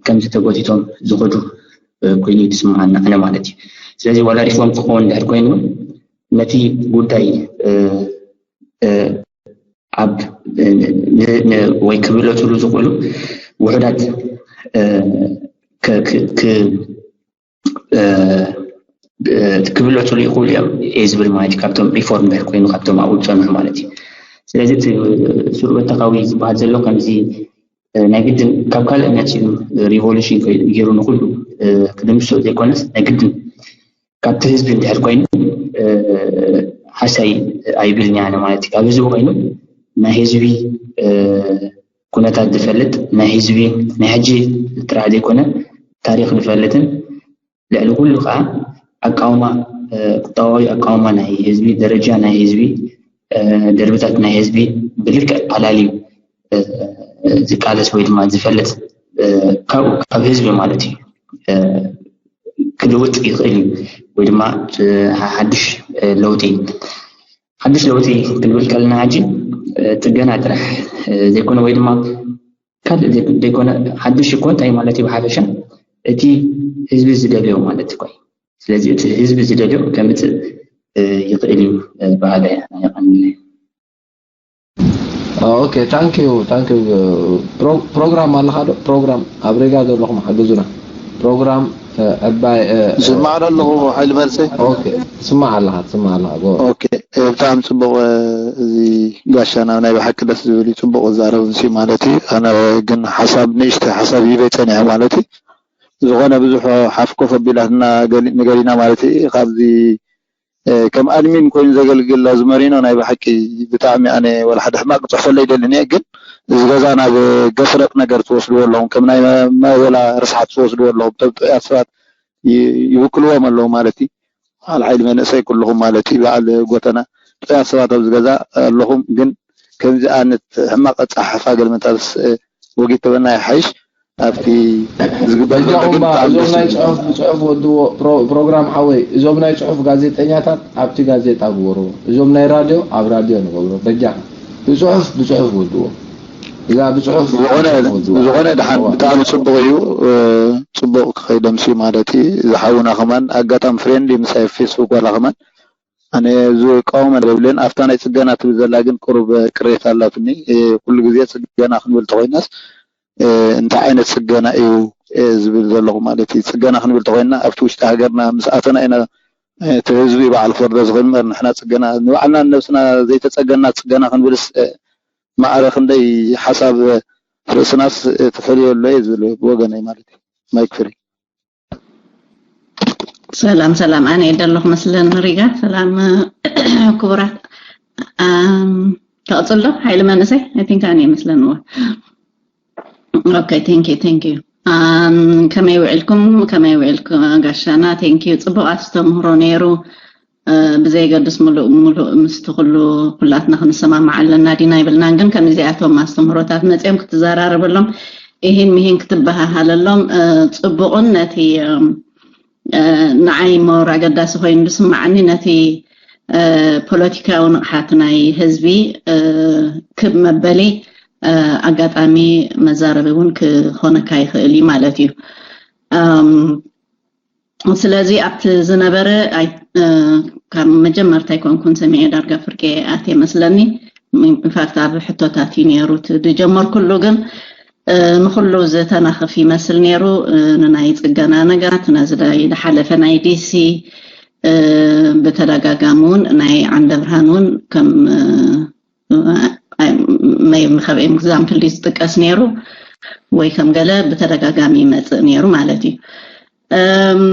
ከምዚ ተጎቲቶም ዝኸዱ ኮይኑ ይስምዓና ኣነ ማለት እዩ። ስለዚ ዋላ ሪፎርም ክኸውን ድሕር ኮይኑ ነቲ ጉዳይ ኣብ ወይ ክብለፅሉ ዝኽእሉ ውሕዳት ክብለፅሉ ይኽእሉ እዮም እየ ዝብል ማለት እዩ። ካብቶም ሪፎርም ድሕር ኮይኑ ካብቶም ኣብኡ ዝፀንሑ ማለት እዩ። ስለዚ እቲ ስርወተካዊ ዝበሃል ዘሎ ከምዚ ናይ ግድን ካብ ካልእ መፂኡ ሪቮሉሽን ገይሩ ንኩሉ ክድምስሶ ዘይኮነስ ናይ ግድን ካብቲ ህዝቢ እንድሕር ኮይኑ ሓሳይ ኣይብልን እየ ማለት እዩ። ካብ ህዝቢ ኮይኑ ናይ ህዝቢ ኩነታት ዝፈልጥ ናይ ህዝቢ ናይ ሕጂ ጥራሕ ዘይኮነ ታሪክ ዝፈልጥን ልዕሊ ኩሉ ከዓ ኣቃውማ ቁጠባዊ ኣቃውማ ናይ ህዝቢ ደረጃ ናይ ህዝቢ ደርብታት ናይ ህዝቢ ብልክዕ ኣላልዩ ዝቃለስ ወይ ድማ ዝፈልጥ ካብኡ ካብ ህዝቢ ማለት እዩ ክልውጥ ይኽእል እዩ ወይ ድማ ሓድሽ ለውጢ ሓድሽ ለውጢ ክንብል ከለና ሕጂ ፅገና ጥራሕ ዘይኮነ ወይ ድማ ካልእ ዘይኮነ ሓድሽ እኮ እንታይ ማለት እዩ ብሓፈሻ እቲ ህዝቢ ዝደልዮ ማለት እኮ እዩ። ስለዚ እቲ ህዝቢ ዝደልዮ ከምፅእ ይኽእል እዩ በሃላይ ኣነ። የቐንለይ። ኦኬ thank you thank you። ፕሮግራም ኣለኻ ዶ? ፕሮግራም ኣብ ሪጋ ዘለኹም ሓግዙና። ፕሮግራም ዕባይ ዝማዕዶ ኣለኹ ሓይሊ መልሰይ። ኦኬ ትስማዕ ኣለኻ ትስማዕ ኣለኻ። ጎ ኦኬ ብጣዕሚ ፅቡቕ። እዚ ጋሻ ናብ ናይ ብሓቂ ደስ ዝብል እዩ። ፅቡቕ ዛረብ ንሲ ማለት እዩ። ኣነ ግን ሓሳብ ንእሽተ ሓሳብ ይበይ ፀኒሐ ማለት እዩ። ዝኾነ ብዙሕ ሓፍ ኮፍ ኣቢላትና ንገሪና ማለት እዩ። ካብዚ ከም ኣድሚን ኮይኑ ዘገልግል ኣዝመሪኖ ናይ ብሓቂ ብጣዕሚ ኣነ ወላ ሓደ ሕማቅ ክፅሕፈለይ ይደልን እየ፣ ግን እዚ ገዛ ናብ ገፍረጥ ነገር ትወስድዎ ኣለኹም፣ ከም ናይ መበላ ርስሓት ትወስድዎ ኣለኹም። ቶም ጥዑያት ሰባት ይውክልዎም ኣለዉ ማለት እዩ። በዓል ሓይሊ መንእሰይ ኩልኹም ማለት እዩ። በዓል ጎተና ጥዑያት ሰባት ኣብዚ ገዛ ኣለኹም፣ ግን ከምዚ ኣነት ሕማቅ ኣፀሓሕፋ ገልመታብስ ወጊድ ተበና ይሓይሽ። ኣብቲ ዝግበር ዘሎ በጃኹም ግን ባ ብጣዕሚ እዞም ደስ ናይ ዝብል። ፅሑፍ ብፅሑፍ ወድዎ ፕሮ- ፕሮግራም ሓወይ፣ እዞም ናይ ፅሑፍ ጋዜጠኛታት ኣብቲ ጋዜጣ ግበርዎ፣ እዞም ናይ ራድዮ ኣብ ራድዮ ንገብሮ። በጃኻ ብፅሑፍ ብፅሑፍ ወድዎ። እዛ ብፅሑፍ ዝኾነ ወድዎ። ዝኾነ ድሓን እዋ። ብጣዕሚ ፅቡቅ እዩ። እ፣ ፅቡቅ ክኸይደምሲ ማለት እዩ። ዝሓውና ከማን ኣጋጣሚ ፍሬንድሊ ምሳይ ፌስቡክ ዋላ ከማን ኣነ ዝቃወመ የብልን። ኣብታ ናይ ፅገና ትብል ዘላ ግን ቁሩብ ቅሬታ ኣላትኒ። እ፣ ኩሉ ግዜ ፅገና ክንብል ተኮይናስ እ፣ እንታይ ዓይነት ፅገና እዩ እ፣ ዝብል ዘለኹ ማለት እዩ። ፅገና ክንብል ተኮይንና ኣብቲ ውሽጢ ሃገርና ምስ ኣተና ኢና እ፣ እቲ ህዝቢ ባዕሉ ክፈርዶ ዝኽእል እምበር ንሕና ፅገና ንባዕልና ንነብስና ዘይተፀገና ፅገና ክንብልስ እ፣ ማዕረ ክንደይ ሓሳብ ርእስናስ እ፣ ትፈልዮ ኣሎ እየ ዝብል ብወገነይ ማለት እዩ። ማይክ ፍሪ። ሰላም ሰላም፣ ኣነ እየ ደለኹ መስለን ሪጋ። ሰላም ክቡራት። ኣም፣ ተቕፅል ዶ ሓይሊ መንእሰይ? I think ኣነ እየ መስለን። እዋ። Okay, thank you, thank you. ኣም፣ ከመይ ውዒልኩም? ከመይ ውዒልኩም ጋሻና? Thank you። ፅቡቕ ኣስተምህሮ ነይሩ። እ፣ ብዘየገድስ ሙሉእ ሙሉእ ምስቲ ኩሉ ኩላትና ክንሰማማዕ ኣለና ዲና ኣይብልናን፣ ግን ከምዚኣቶም ኣስተምህሮታት መፅኦም ክትዘራረበሎም ኢሂን ምሂን ክትበሃሃለሎም እ፣ ፅቡቕን ነቲ እም፣ እ፣ ንዓይ ሞር ኣገዳሲ ኮይኑ ዝስማዓኒ ነቲ እ፣ ፖለቲካዊ ንቕሓት ናይ ህዝቢ እ፣ ክብ መበሊ እ፣ ኣጋጣሚ መዛረቢ እውን ክኾነካ ይኽእል እዩ ማለት እዩ። እም፣ ስለዚ ኣብቲ ዝነበረ ኣይ- እ፣ ካብ መጀመርታ ኣይኮንኩን ሰሚዐ ዳርጋ ፍርቂ ኣትየ መስለኒ። ኢንፋክት ኣብ ሕቶታት እዩ ነይሩ እቲ ዝጀመርኩሉ ግን እ፣ ንኩሉ ዝተናኽፍ ይመስል ነይሩ። እ፣ ንናይ ፅገና ነገራት ነዚ ናይ ዝሓለፈ ናይ ዲሲ እ፣ ብተደጋጋሚ እውን ናይ ዓንደ ብርሃን እውን ከም እ፣ መ- መ- ከም ኤግዛምፕል ድዩ ዝጥቀስ ነይሩ ወይ ከም ገለ ብተደጋጋሚ ይመፅእ ነይሩ ማለት እዩ። እም፣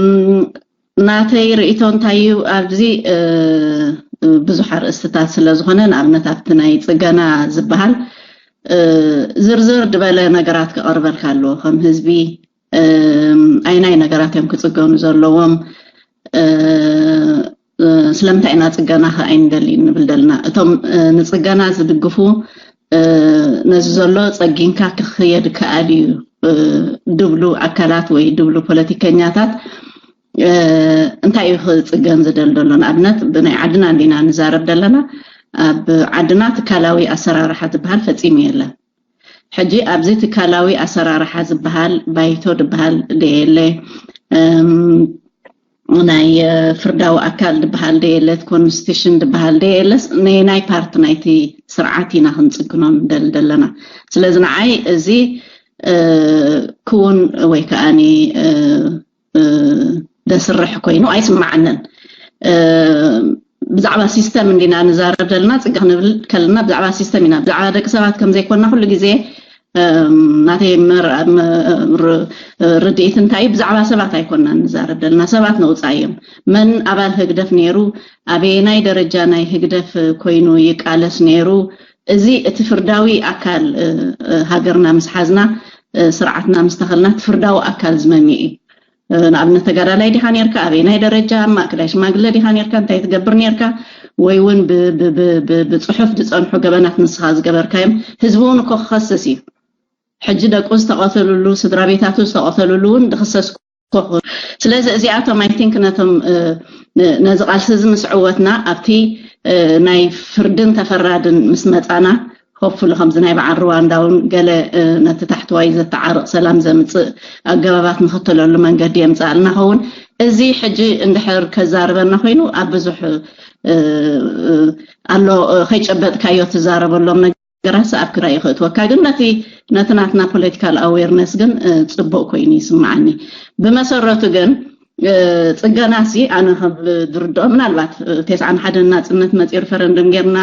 ናተይ ርእይቶ እንታይ እዩ ኣብዚ እ፣ ብዙሕ ኣርእስትታት ስለ ዝኾነ ንኣብነት ኣብቲ ናይ ፅገና ዝበሃል እ፣ ዝርዝር ዝበለ ነገራት ክቐርበልካ ኣለዎ ከም ህዝቢ እም፣ ኣይናይ ነገራት እዮም ክፅገኑ ዘለዎም እ፣ እ፣ ስለምንታይ ኢና ፅገና ከ ኣይንደሊ ንብል ዘለና እቶም እ፣ ንፅገና ዝድግፉ እ፣ ነዚ ዘሎ ፀጊንካ ክኽየድ ከኣል እዩ እ፣ ድብሉ ኣካላት ወይ ድብሉ ፖለቲከኛታት እ፣ እንታይ እዩ ክፅገን ዝደል ዘሎ ንኣብነት ብናይ ዓድና እንዲና ንዛረብ ዘለና ኣብ ዓድና ትካላዊ ኣሰራርሓ ዝበሃል ፈጺሙ የለን። ሕጂ ኣብዚ ትካላዊ ኣሰራርሓ ዝበሃል ባይቶ ዝበሃል ደየለ፣ ናይ ፍርዳዊ ኣካል ዝበሃል ደየለት፣ ኮንስቲቱሽን ዝበሃል ደየለስ፣ ናይ ፓርት ናይቲ ስርዓት ኢና ክንጽግኖ ንደሊ ዘለና። ስለዚ ንዓይ እዚ ክውን ወይ ከዓኒ ደስርሕ ኮይኑ ኣይስማዓንን። ብዛዕባ ሲስተም እንዲና ንዛረብ ዘለና፣ ጽጋ ክንብል ከለና ብዛዕባ ሲስተም ኢና፣ ብዛዕባ ደቂ ሰባት ከም ዘይኮንና ኩሉ ግዜ ናተይ ርድኢት እንታይ እዩ፣ ብዛዕባ ሰባት ኣይኮንና ንዛረብ ዘለና። ሰባት ነውፃ እዮም። መን ኣባል ህግደፍ ነይሩ፣ ኣበየናይ ደረጃ ናይ ህግደፍ ኮይኑ ይቃለስ ነይሩ፣ እዚ እቲ ፍርዳዊ ኣካል ሃገርና ምስ ሓዝና፣ ስርዓትና ምስ ተኸልና፣ እቲ ፍርዳዊ ኣካል ዝመምዩ እዩ። ንኣብነት ተጋዳላይ ዲኻ ነርካ፣ ኣበይ ናይ ደረጃ ማእከላይ ሽማግለ ዲኻ ነርካ፣ እንታይ ትገብር ነርካ፣ ወይ እውን ብፅሑፍ ዝፀንሑ ገበናት ንስኻ ዝገበርካዮም ህዝቢ እውን እኮ ክኸስስ እዩ። ሕጂ ደቁ ዝተቐተሉሉ፣ ስድራ ቤታቱ ዝተቐተሉሉ እውን ድኽሰስ ኮኹ። ስለዚ እዚኣቶም ኣይ ቲንክ ነቶም ነዚ ቃልሲ እዚ ምስ ዕወትና ኣብቲ ናይ ፍርድን ተፈራድን ምስ መፃና ሆፕፉሊ ከምዚ ናይ በዓል ሩዋንዳ እውን ገለ ነቲ ታሕተዋይ ዘተዓርቕ ሰላም ዘምፅእ ኣገባባት ንኽተለሉ መንገዲ የምፅኣልና ኸውን። እዚ ሕጂ እንድሕር ከዛርበና ኮይኑ ኣብ ብዙሕ ኣሎ ከይጨበጥካዮ ትዛረበሎም ነገራት ኣብ ክራይ ይኽእትወካ። ግን ነቲ ነቲ ናትና ፖለቲካል ኣዌርነስ ግን ፅቡቅ ኮይኑ ይስምዓኒ። ብመሰረቱ ግን ፅገናሲ ኣነ ከም ዝርድኦ ምናልባት ተስዓን ሓደን ናፅነት መፂኡ ሪፈረንደም ጌርና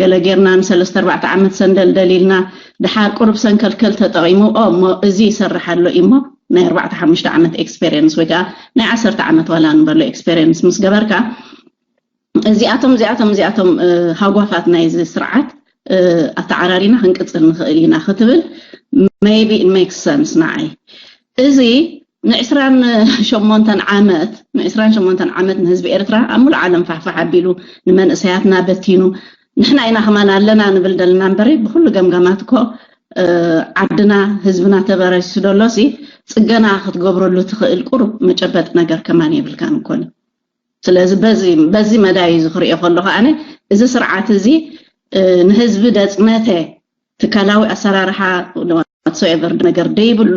ገለ ጌርና ንሰለስተ ኣርባዕተ ዓመት ሰንደል ደሊልና ድሓር ቁሩብ ሰንከልከል ተጠቒሙ ኦ እሞ እዚ ይሰርሕ ኣሎ እሞ ናይ ኣርባዕተ ሓሙሽተ ዓመት ኤክስፔሪየንስ ወይ ከዓ ናይ ዓሰርተ ዓመት ዋላ ንበሎ ኤክስፔሪየንስ ምስ ገበርካ እዚኣቶም እዚኣቶም እዚኣቶም ሃጓፋት ናይዚ ስርዓት ኣተዓራሪና ክንቅፅል ንኽእል ኢና ክትብል maybe it makes sense ንዓይ። እዚ ንዕስራን ሸሞንተን ዓመት ንዕስራን ሸሞንተን ዓመት ንህዝቢ ኤርትራ ኣብ ሙሉእ ዓለም ፋሕፋሕ ኣቢሉ ንመንእሰያትና በቲኑ ንሕና ኢና ከማን ኣለና ንብል ደለና እምበሪ ብኩሉ ገምጋማት እኮ ዓድና ህዝብና ተበራሲሱ ደሎ ሲ ፅገና ክትገብረሉ ትኽእል ቁሩብ መጨበጢ ነገር ከማን የብልካን እኮ። ስለዚ በዚ በዚ መዳይ እዚ ክሪኦ ከለኹ ኣነ እዚ ስርዓት እዚ ንህዝቢ ደፅነተ ትካላዊ ኣሰራርሓ whatsoever ነገር ደይብሉ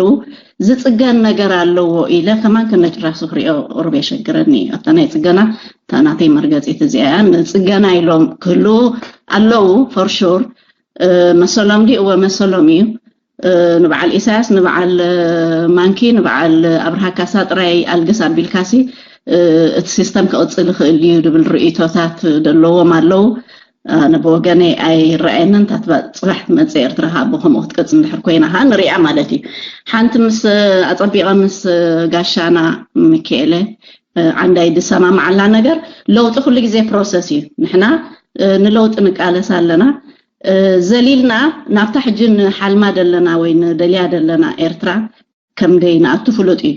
ዝፅገን ነገር ኣለዎ ኢለ ከማን ከነጭራሱ ክሪኦ ቁሩብ የሸግረኒ እዩ። ኣብታ ናይ ፅገና እታ ናተይ መርገፂት እዚኣ እያ። ንፅገና ኢሎም ክህልዉ ኣለዉ for sure። መሰሎም ድዩ? እወ መሰሎም እዩ። ንበዓል ኢሳያስ፣ ንበዓል ማንኪ፣ ንበዓል ኣብርሃ ካሳ ጥራይ ኣልግስ ኣቢልካሲ እቲ ሲስተም ክቕፅል ይኽእል እዩ ድብል ርእይቶታት ደለዎም ኣለዉ። ኣነ ብወገነይ ኣይረኣየንን። እታ ትባ- ፅባሕ ትመፅእ ኤርትራ ከዓ ብከምኡ ክትቅፅል እንድሕር ኮይና ከዓ ንሪኣ ማለት እዩ። ሓንቲ ምስ ኣፀቢቐ ምስ ጋሻና ሚካኤለ ዓንዳይ ዝሰማማዓላ ነገር ለውጢ ኩሉ ግዜ ፕሮሰስ እዩ። ንሕና ንለውጢ ንቃለስ ኣለና። ዘሊልና ናብታ ሕጂ ንሓልማ ደለና ወይ ንደልያ ደለና ኤርትራ ከም ደይንኣቱ ፍሉጥ እዩ።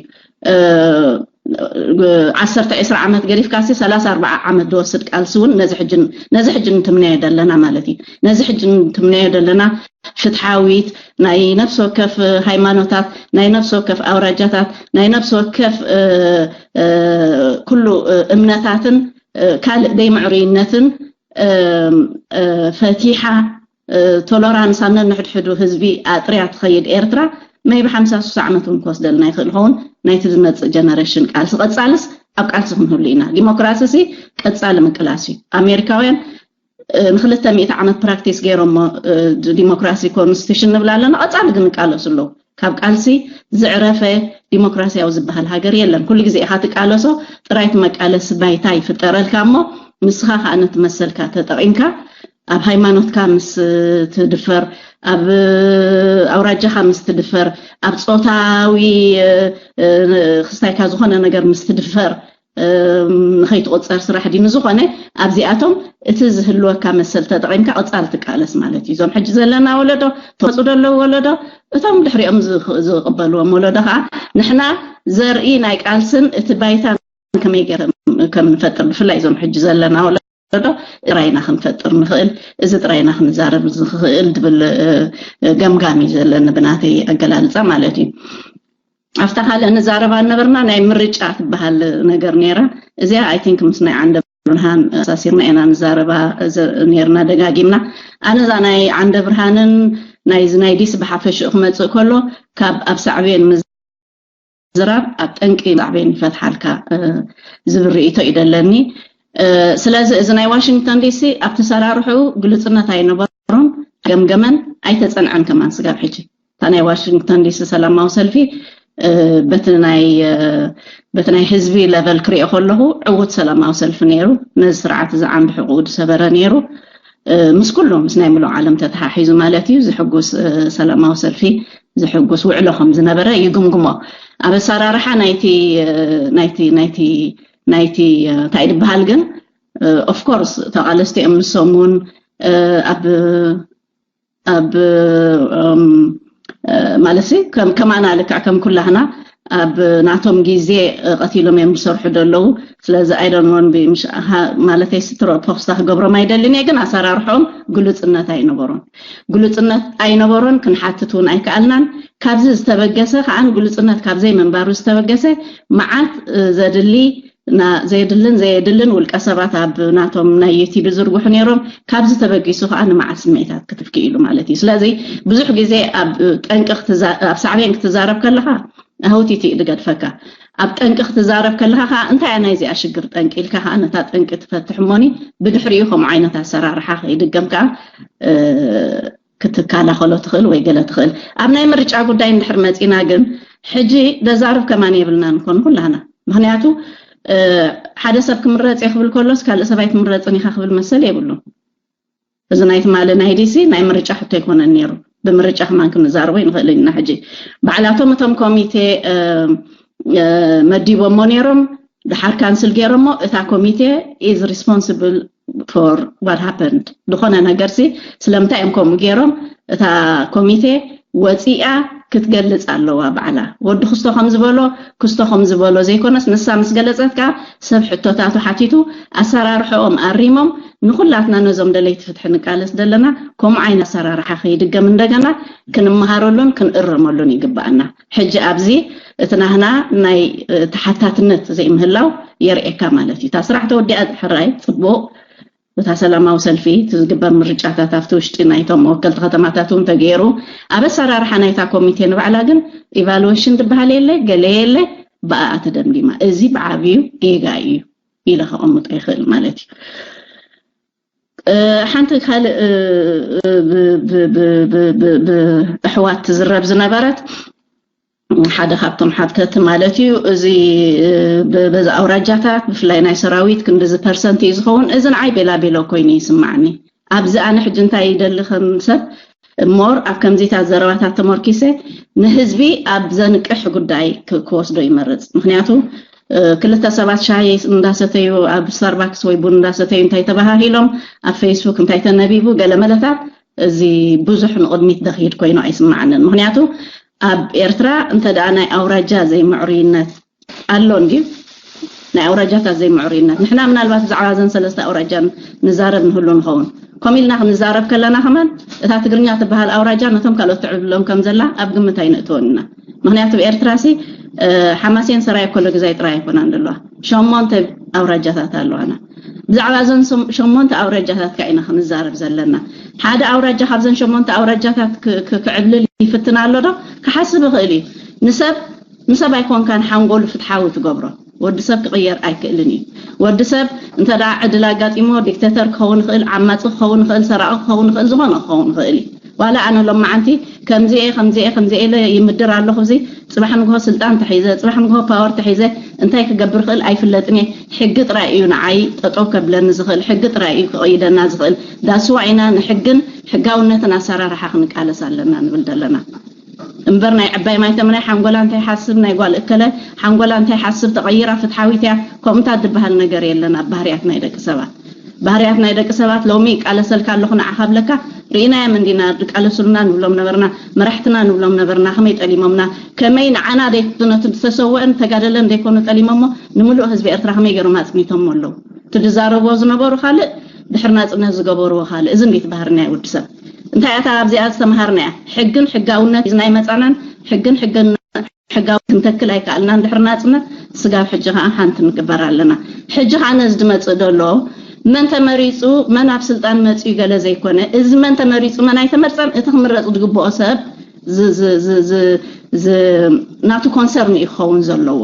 ዓሰርተ ዒስራ ዓመት ገዲፍካሲ ሰላሳ ኣርባዓ ዓመት ዝወስድ ቃልሲ እውን ነዚ ሕጂ ነዚ ሕጂ እንትምነዮ ደለና ማለት እዩ። ነዚ ሕጂ እንትምነዮ ደለና ፍትሓዊት ናይ ነፍሲ ወከፍ ሃይማኖታት ናይ ነፍሲ ወከፍ ኣውራጃታት ናይ ነፍሲ ወከፍ ኩሉ እምነታትን ካልእ ደይምዕሩይነትን ፈቲሓ ቶሎራንስ ኣብ ነንሕድሕዱ ህዝቢ ኣጥርያ ትኸይድ ኤርትራ maybe ሓምሳ ስሳ ዓመት እውን ክወስደልና ይኽእል ይኸውን። ናይቲ ዝመፅእ ጀነሬሽን ቃልሲ ቀፃልስ ኣብ ቃልሲ ክንህሉ ኢና። ዲሞክራሲ ሲ ቀፃሊ ምቅላስ እዩ። ኣሜሪካውያን ንክልተ ሚእቲ ዓመት ፕራክቲስ ገይሮሞ ዲሞክራሲ ኮንስቲቱሽን ንብል ኣለና። ቀፃሊ ግን ይቃለሱ ኣለዉ። ካብ ቃልሲ ዝዕረፈ ዲሞክራሲያዊ ዝበሃል ሃገር የለን። ኩሉ ግዜ ኢኻ ትቃለሶ፣ ጥራይ እቲ መቃለሲ ባይታ ይፍጠረልካ እሞ ንስኻ ከዓ ነቲ መሰልካ ተጠቒምካ ኣብ ሃይማኖትካ ምስ ትድፈር፣ ኣብ ኣውራጃኻ ምስ ትድፈር፣ ኣብ ፆታዊ ክስታይካ ዝኾነ ነገር ምስ ትድፈር ንኸይትቑፀር ስራሕ ድዩ ንዝኾነ ኣብዚኣቶም እቲ ዝህልወካ መሰል ተጠቒምካ ቅፃል ትቃለስ ማለት እዩ። እዞም ሕጂ ዘለና ወለዶ ተመፁ ዘለዉ ወለዶ እቶም ድሕሪኦም ዝቕበልዎም ወለዶ ከዓ ንሕና ዘርኢ ናይ ቃልስን እቲ ባይታን ከመይ ገይረ ከም ንፈጥር ብፍላይ እዞም ሕጂ ዘለና ወለዶ ጥራይና ክንፈጥር ንኽእል እዚ ጥራይና ክንዛረብ ዝኽእል ድብል ገምጋም እዩ ዘለኒ ብናተይ ኣገላልፃ ማለት እዩ። ኣብታ ካልእ ንዛረባ ነበርና ናይ ምርጫ ትበሃል ነገር ነይራ። እዚኣ ኣይ ቲንክ ምስ ናይ ዓንደ ብርሃን ኣሳሲርና ኢና ንዛረባ ነርና ደጋጊምና። ኣነ እዛ ናይ ዓንደ ብርሃንን ናይዚ ናይ ዲሲ ብሓፈሽኡ ክመፅእ ከሎ ካብ ኣብ ሳዕቤን ምዝራብ ኣብ ጠንቂ ሳዕቤን ይፈትሓልካ ዝብል ርእይቶ እዩ ደለኒ። ስለዚ እዚ ናይ ዋሽንግተን ዲሲ ኣብቲ ሰራርሑ ግልፅነት ኣይነበሮን፣ ገምገመን ኣይተፀንዐን ከማን ስጋብ ሕጂ። እታ ናይ ዋሽንግተን ዲሲ ሰላማዊ ሰልፊ በቲ ናይ ህዝቢ ለቨል ክሪኦ ከለኹ ዕዉት ሰላማዊ ሰልፊ ነይሩ። ነዚ ስርዓት እዚ ዓንዲ ሕቁኡ ዝሰበረ ነይሩ። ምስ ኩሉ ምስ ናይ ምሉእ ዓለም ተተሓሒዙ ማለት እዩ። ዝሕጉስ ሰላማዊ ሰልፊ፣ ዝሕጉስ ውዕሎ ከም ዝነበረ ይግምግሞ። ኣብ ኣሰራርሓ ናይቲ ናይቲ ናይቲ ናይቲ እንታይ ዝበሃል ግን ኦፍኮርስ ተቓለስቲ እዮም ንሶም እውን ኣብ ኣብ ማለት ከማና ልክዕ ከም ኩላህና ኣብ ናቶም ግዜ ቀቲሎም እዮም ዝሰርሑ ዘለዉ። ስለዚ ኣይዶን ወን ማለተይ ስትሮ ፖስታ ክገብሮም ኣይደልን እየ፣ ግን ኣሰራርሖም ግሉፅነት ኣይነበሮን። ግሉፅነት ኣይነበሮን፣ ክንሓትት እውን ኣይከኣልናን። ካብዚ ዝተበገሰ ከዓን ግሉፅነት ካብ ዘይምንባሩ ዝተበገሰ መዓት ዘድሊ ዘየድልን ዘየድልን ውልቀ ሰባት ኣብ ናቶም ናይ ዩቲብ ዝርጉሑ ነይሮም። ካብዚ ተበጊሱ ከዓ ንመዓት ስምዒታት ክትፍኪ ኢሉ ማለት እዩ። ስለዚ ብዙሕ ግዜ ኣብ ጠንቂ ኣብ ሳዕቤን ክትዛረብ ከለካ ኣህውቲቲ እዩ ዝገድፈካ። ኣብ ጠንቂ ክትዛረብ ከለካ ከዓ እንታይ ናይዚኣ ሽግር ጠንቂ ኢልካ ከዓ ነታ ጠንቂ ትፈትሕ እሞኒ ብድሕሪኡ ከምኡ ዓይነት ኣሰራርሓ ከይድገም ከዓ ክትከላኸሎ ትኽእል ወይ ገለ ትኽእል። ኣብ ናይ ምርጫ ጉዳይ እንድሕር መፂና ግን ሕጂ ደዛርብ ከማን የብልናን ንኮን ኩላህና። ምክንያቱ ሓደ ሰብ ክምረፅ እየ ክብል ከሎስ ካልእ ሰብ ኣይትምረፅን ኢካ ክብል መሰል የብሉን። እዚ ናይ ትማሊ ናይ ዲሲ ናይ ምርጫ ሕቶ ኣይኮነን ነይሩ። ብምርጫ ከማን ክንዛረቦ ይንኽእል ኢና። ሕጂ ባዕላቶም እቶም ኮሚቴ መዲቦሞ ነይሮም፣ ድሓር ካንስል ገይሮሞ። እታ ኮሚቴ is responsible for what happened። ዝኾነ ነገርሲ ስለምንታይ እዮም ከምኡ ገይሮም? እታ ኮሚቴ ወፂኣ ክትገልፅ ኣለዋ ባዕላ። ወዲ ክስቶ ከም ዝበሎ ክስቶ ከም ዝበሎ ዘይኮነስ፣ ንሳ ምስ ገለፀት ከዓ ሰብ ሕቶታቱ ሓቲቱ ኣሰራርሖኦም ኣሪሞም። ንኩላትና ነዞም ደለይቲ ፍትሒ ንቃለስ ዘለና ከምኡ ዓይነት ኣሰራርሓ ከይድገም እንደገና ክንመሃረሉን ክንእረመሉን ይግባኣና። ሕጂ ኣብዚ እቲ ናህና ናይ ተሓታትነት ዘይምህላው የርእየካ ማለት እዩ። እታ ስራሕ ተወዲኣ ሕራይ ፅቡቅ፣ እታ ሰላማዊ ሰልፊ እቲ ዝግበር ምርጫታት ኣብቲ ውሽጢ ናይቶም መወከልቲ ከተማታት እውን ተገይሩ። ኣብ ኣሰራርሓ ናይታ ኮሚቴ ንባዕላ ግን ኢቫሉዌሽን ዝበሃል የለ፣ ገለ የለ፣ ብኣኣ ተደምዲማ። እዚ ብዓብዩ ጌጋ እዩ ኢለ ከቐምጦ ይኽእል ማለት እዩ። ሓንቲ ካልእ ብኣሕዋት ትዝረብ ዝነበረት ሓደ ካብቶም ሓብተቲ ማለት እዩ። እዚ በዚ ኣውራጃታት ብፍላይ ናይ ሰራዊት ክንድዚ ፐርሰንት እዩ ዝኸውን። እዚ ንዓይ ቤላ ቤሎ ኮይኑ ይስማዓኒ። ኣብዚ ኣነ ሕጂ እንታይ ይደሊ ከም ሰብ ሞር ኣብ ከምዚታት ዘረባታት ተመርኪሰ ንህዝቢ ኣብ ዘንቅሕ ጉዳይ ክወስዶ ይመርፅ። ምክንያቱ ክልተ ሰባት ሻሂ እንዳሰተዩ ኣብ ስታርባክስ ወይ ቡን እንዳሰተዩ እንታይ ተባሃሂሎም ኣብ ፌስቡክ እንታይ ተነቢቡ ገለ መለታት እዚ ብዙሕ ንቕድሚት ደኺድ ኮይኑ ኣይስማዓንን። ምክንያቱ ኣብ ኤርትራ እንተ ደኣ ናይ ኣውራጃ ዘይምዕሩይነት ኣሎ እንድዩ፣ ናይ ኣውራጃታት ዘይምዕሩይነት። ንሕና ምናልባት ብዛዕባ እዘን ሰለስተ ኣውራጃ ንዛረብ ንህሉ ንኸውን። ከምኡ ኢልና ክንዛረብ ከለና ከማን እታ ትግርኛ ትበሃል ኣውራጃ ነቶም ካልኦት ትዕብሎም ከም ዘላ ኣብ ግምት ኣይነእትዎን ኢና። ምክንያቱ ኤርትራ ሲ ሓማሴን ሰራየ ኮሎ ግዛይ ጥራይ ኣይኮናን ዘለዋ፣ ሸሞንተ ኣውራጃታት ኣለዋና። ብዛዕባ እዘን ሸሞንተ ኣውራጃታት ካ ኢና ክንዛረብ ዘለና። ሓደ ኣውራጃ ካብዘን ሸሞንተ ኣውራጃታት ክዕብልል ይፍትን ኣሎ ዶ? ክሓስብ ይኽእል እዩ። ንሰብ ንሰብ ኣይኮንካን ሓንጎሉ ፍትሓዊ ትገብሮ። ወዲ ሰብ ክቕየር ኣይክእልን እዩ። ወዲ ሰብ እንተ ደኣ ዕድል ኣጋጢሞ ዲክተተር ክኸውን ይኽእል፣ ዓማፂ ክኸውን ይኽእል፣ ሰራቒ ክኸውን ይኽእል፣ ዝኾነ ክኸውን ይኽእል እዩ። ዋላ ኣነ ሎማዓንቲ ከምዚኤ ከምዚኤ ከምዚኤ ኢለ ይምድር ኣለኹ። እዚ ፅባሕ ንግሆ ስልጣን ተሒዘ፣ ፅባሕ ንግሆ ፓወር ተሒዘ እንታይ ክገብር ክእል ኣይፍለጥን እየ። ሕጊ ጥራይ እዩ ንዓይ ጠጠው ከብለኒ ዝኽእል፣ ሕጊ ጥራይ እዩ ክቕይደና ዝኽእል። ዳስዋ ኢና ንሕግን ሕጋውነትን ኣሰራርሓ ክንቃለስ ኣለና ንብል ዘለና እምበር ናይ ዕባይ ማይተምናይ ሓንጎላ እንታይ ሓስብ ናይ ጓል እከለ ሓንጎላ እንታይ ሓስብ ተቐይራ ፍትሓዊት እያ ከምኡታት ዝበሃል ነገር የለን ኣብ ባህርያት ናይ ደቂ ሰባት። ባህርያት ናይ ደቂ ሰባት ሎሚ ይቃለሰልካ ኣለኹ ንዓኻ ብለካ ርኢናዮም እንዲና ዝቃለሱልና ንብሎም ነበርና መራሕትና ንብሎም ነበርና ከመይ ጠሊሞምና ከመይ ንዓና ነቲ ዝተሰወአን ዝተጋደለን ዘይኮኑ ጠሊሞሞ ንምሉእ ህዝቢ ኤርትራ ከመይ ገይሮም ኣፅኒቶሞ ኣለዉ እቲ ዝዛረብዎ ዝነበሩ ካልእ ድሕሪ ናፅነት ዝገበርዎ ካልእ እዚ እንዴት ባህሪ ናይ ወዲ ሰብ እንታይ እታ ኣብዚኣ ዝተምሃርናያ ሕግን ሕጋውነት ናይ መፃናን ሕግን ሕግን ሕጋዊ ክንተክል ኣይከኣልና። እንድሕር ናፅነት ስጋብ ሕጂ ከዓ ሓንቲ ንግበር ኣለና። ሕጂ ከዓ ነዚ ዝመፅእ ዘሎ መን ተመሪፁ፣ መን ኣብ ስልጣን መፅኡ ገለ ዘይኮነ፣ እዚ መን ተመሪፁ መን ኣይተመርፀን እቲ ክምረፅ ዝግብኦ ሰብ ዝ- ዝ- ዝ- ዝ- ዝ- ናቱ ኮንሰርን እዩ ክኸውን ዘለዎ።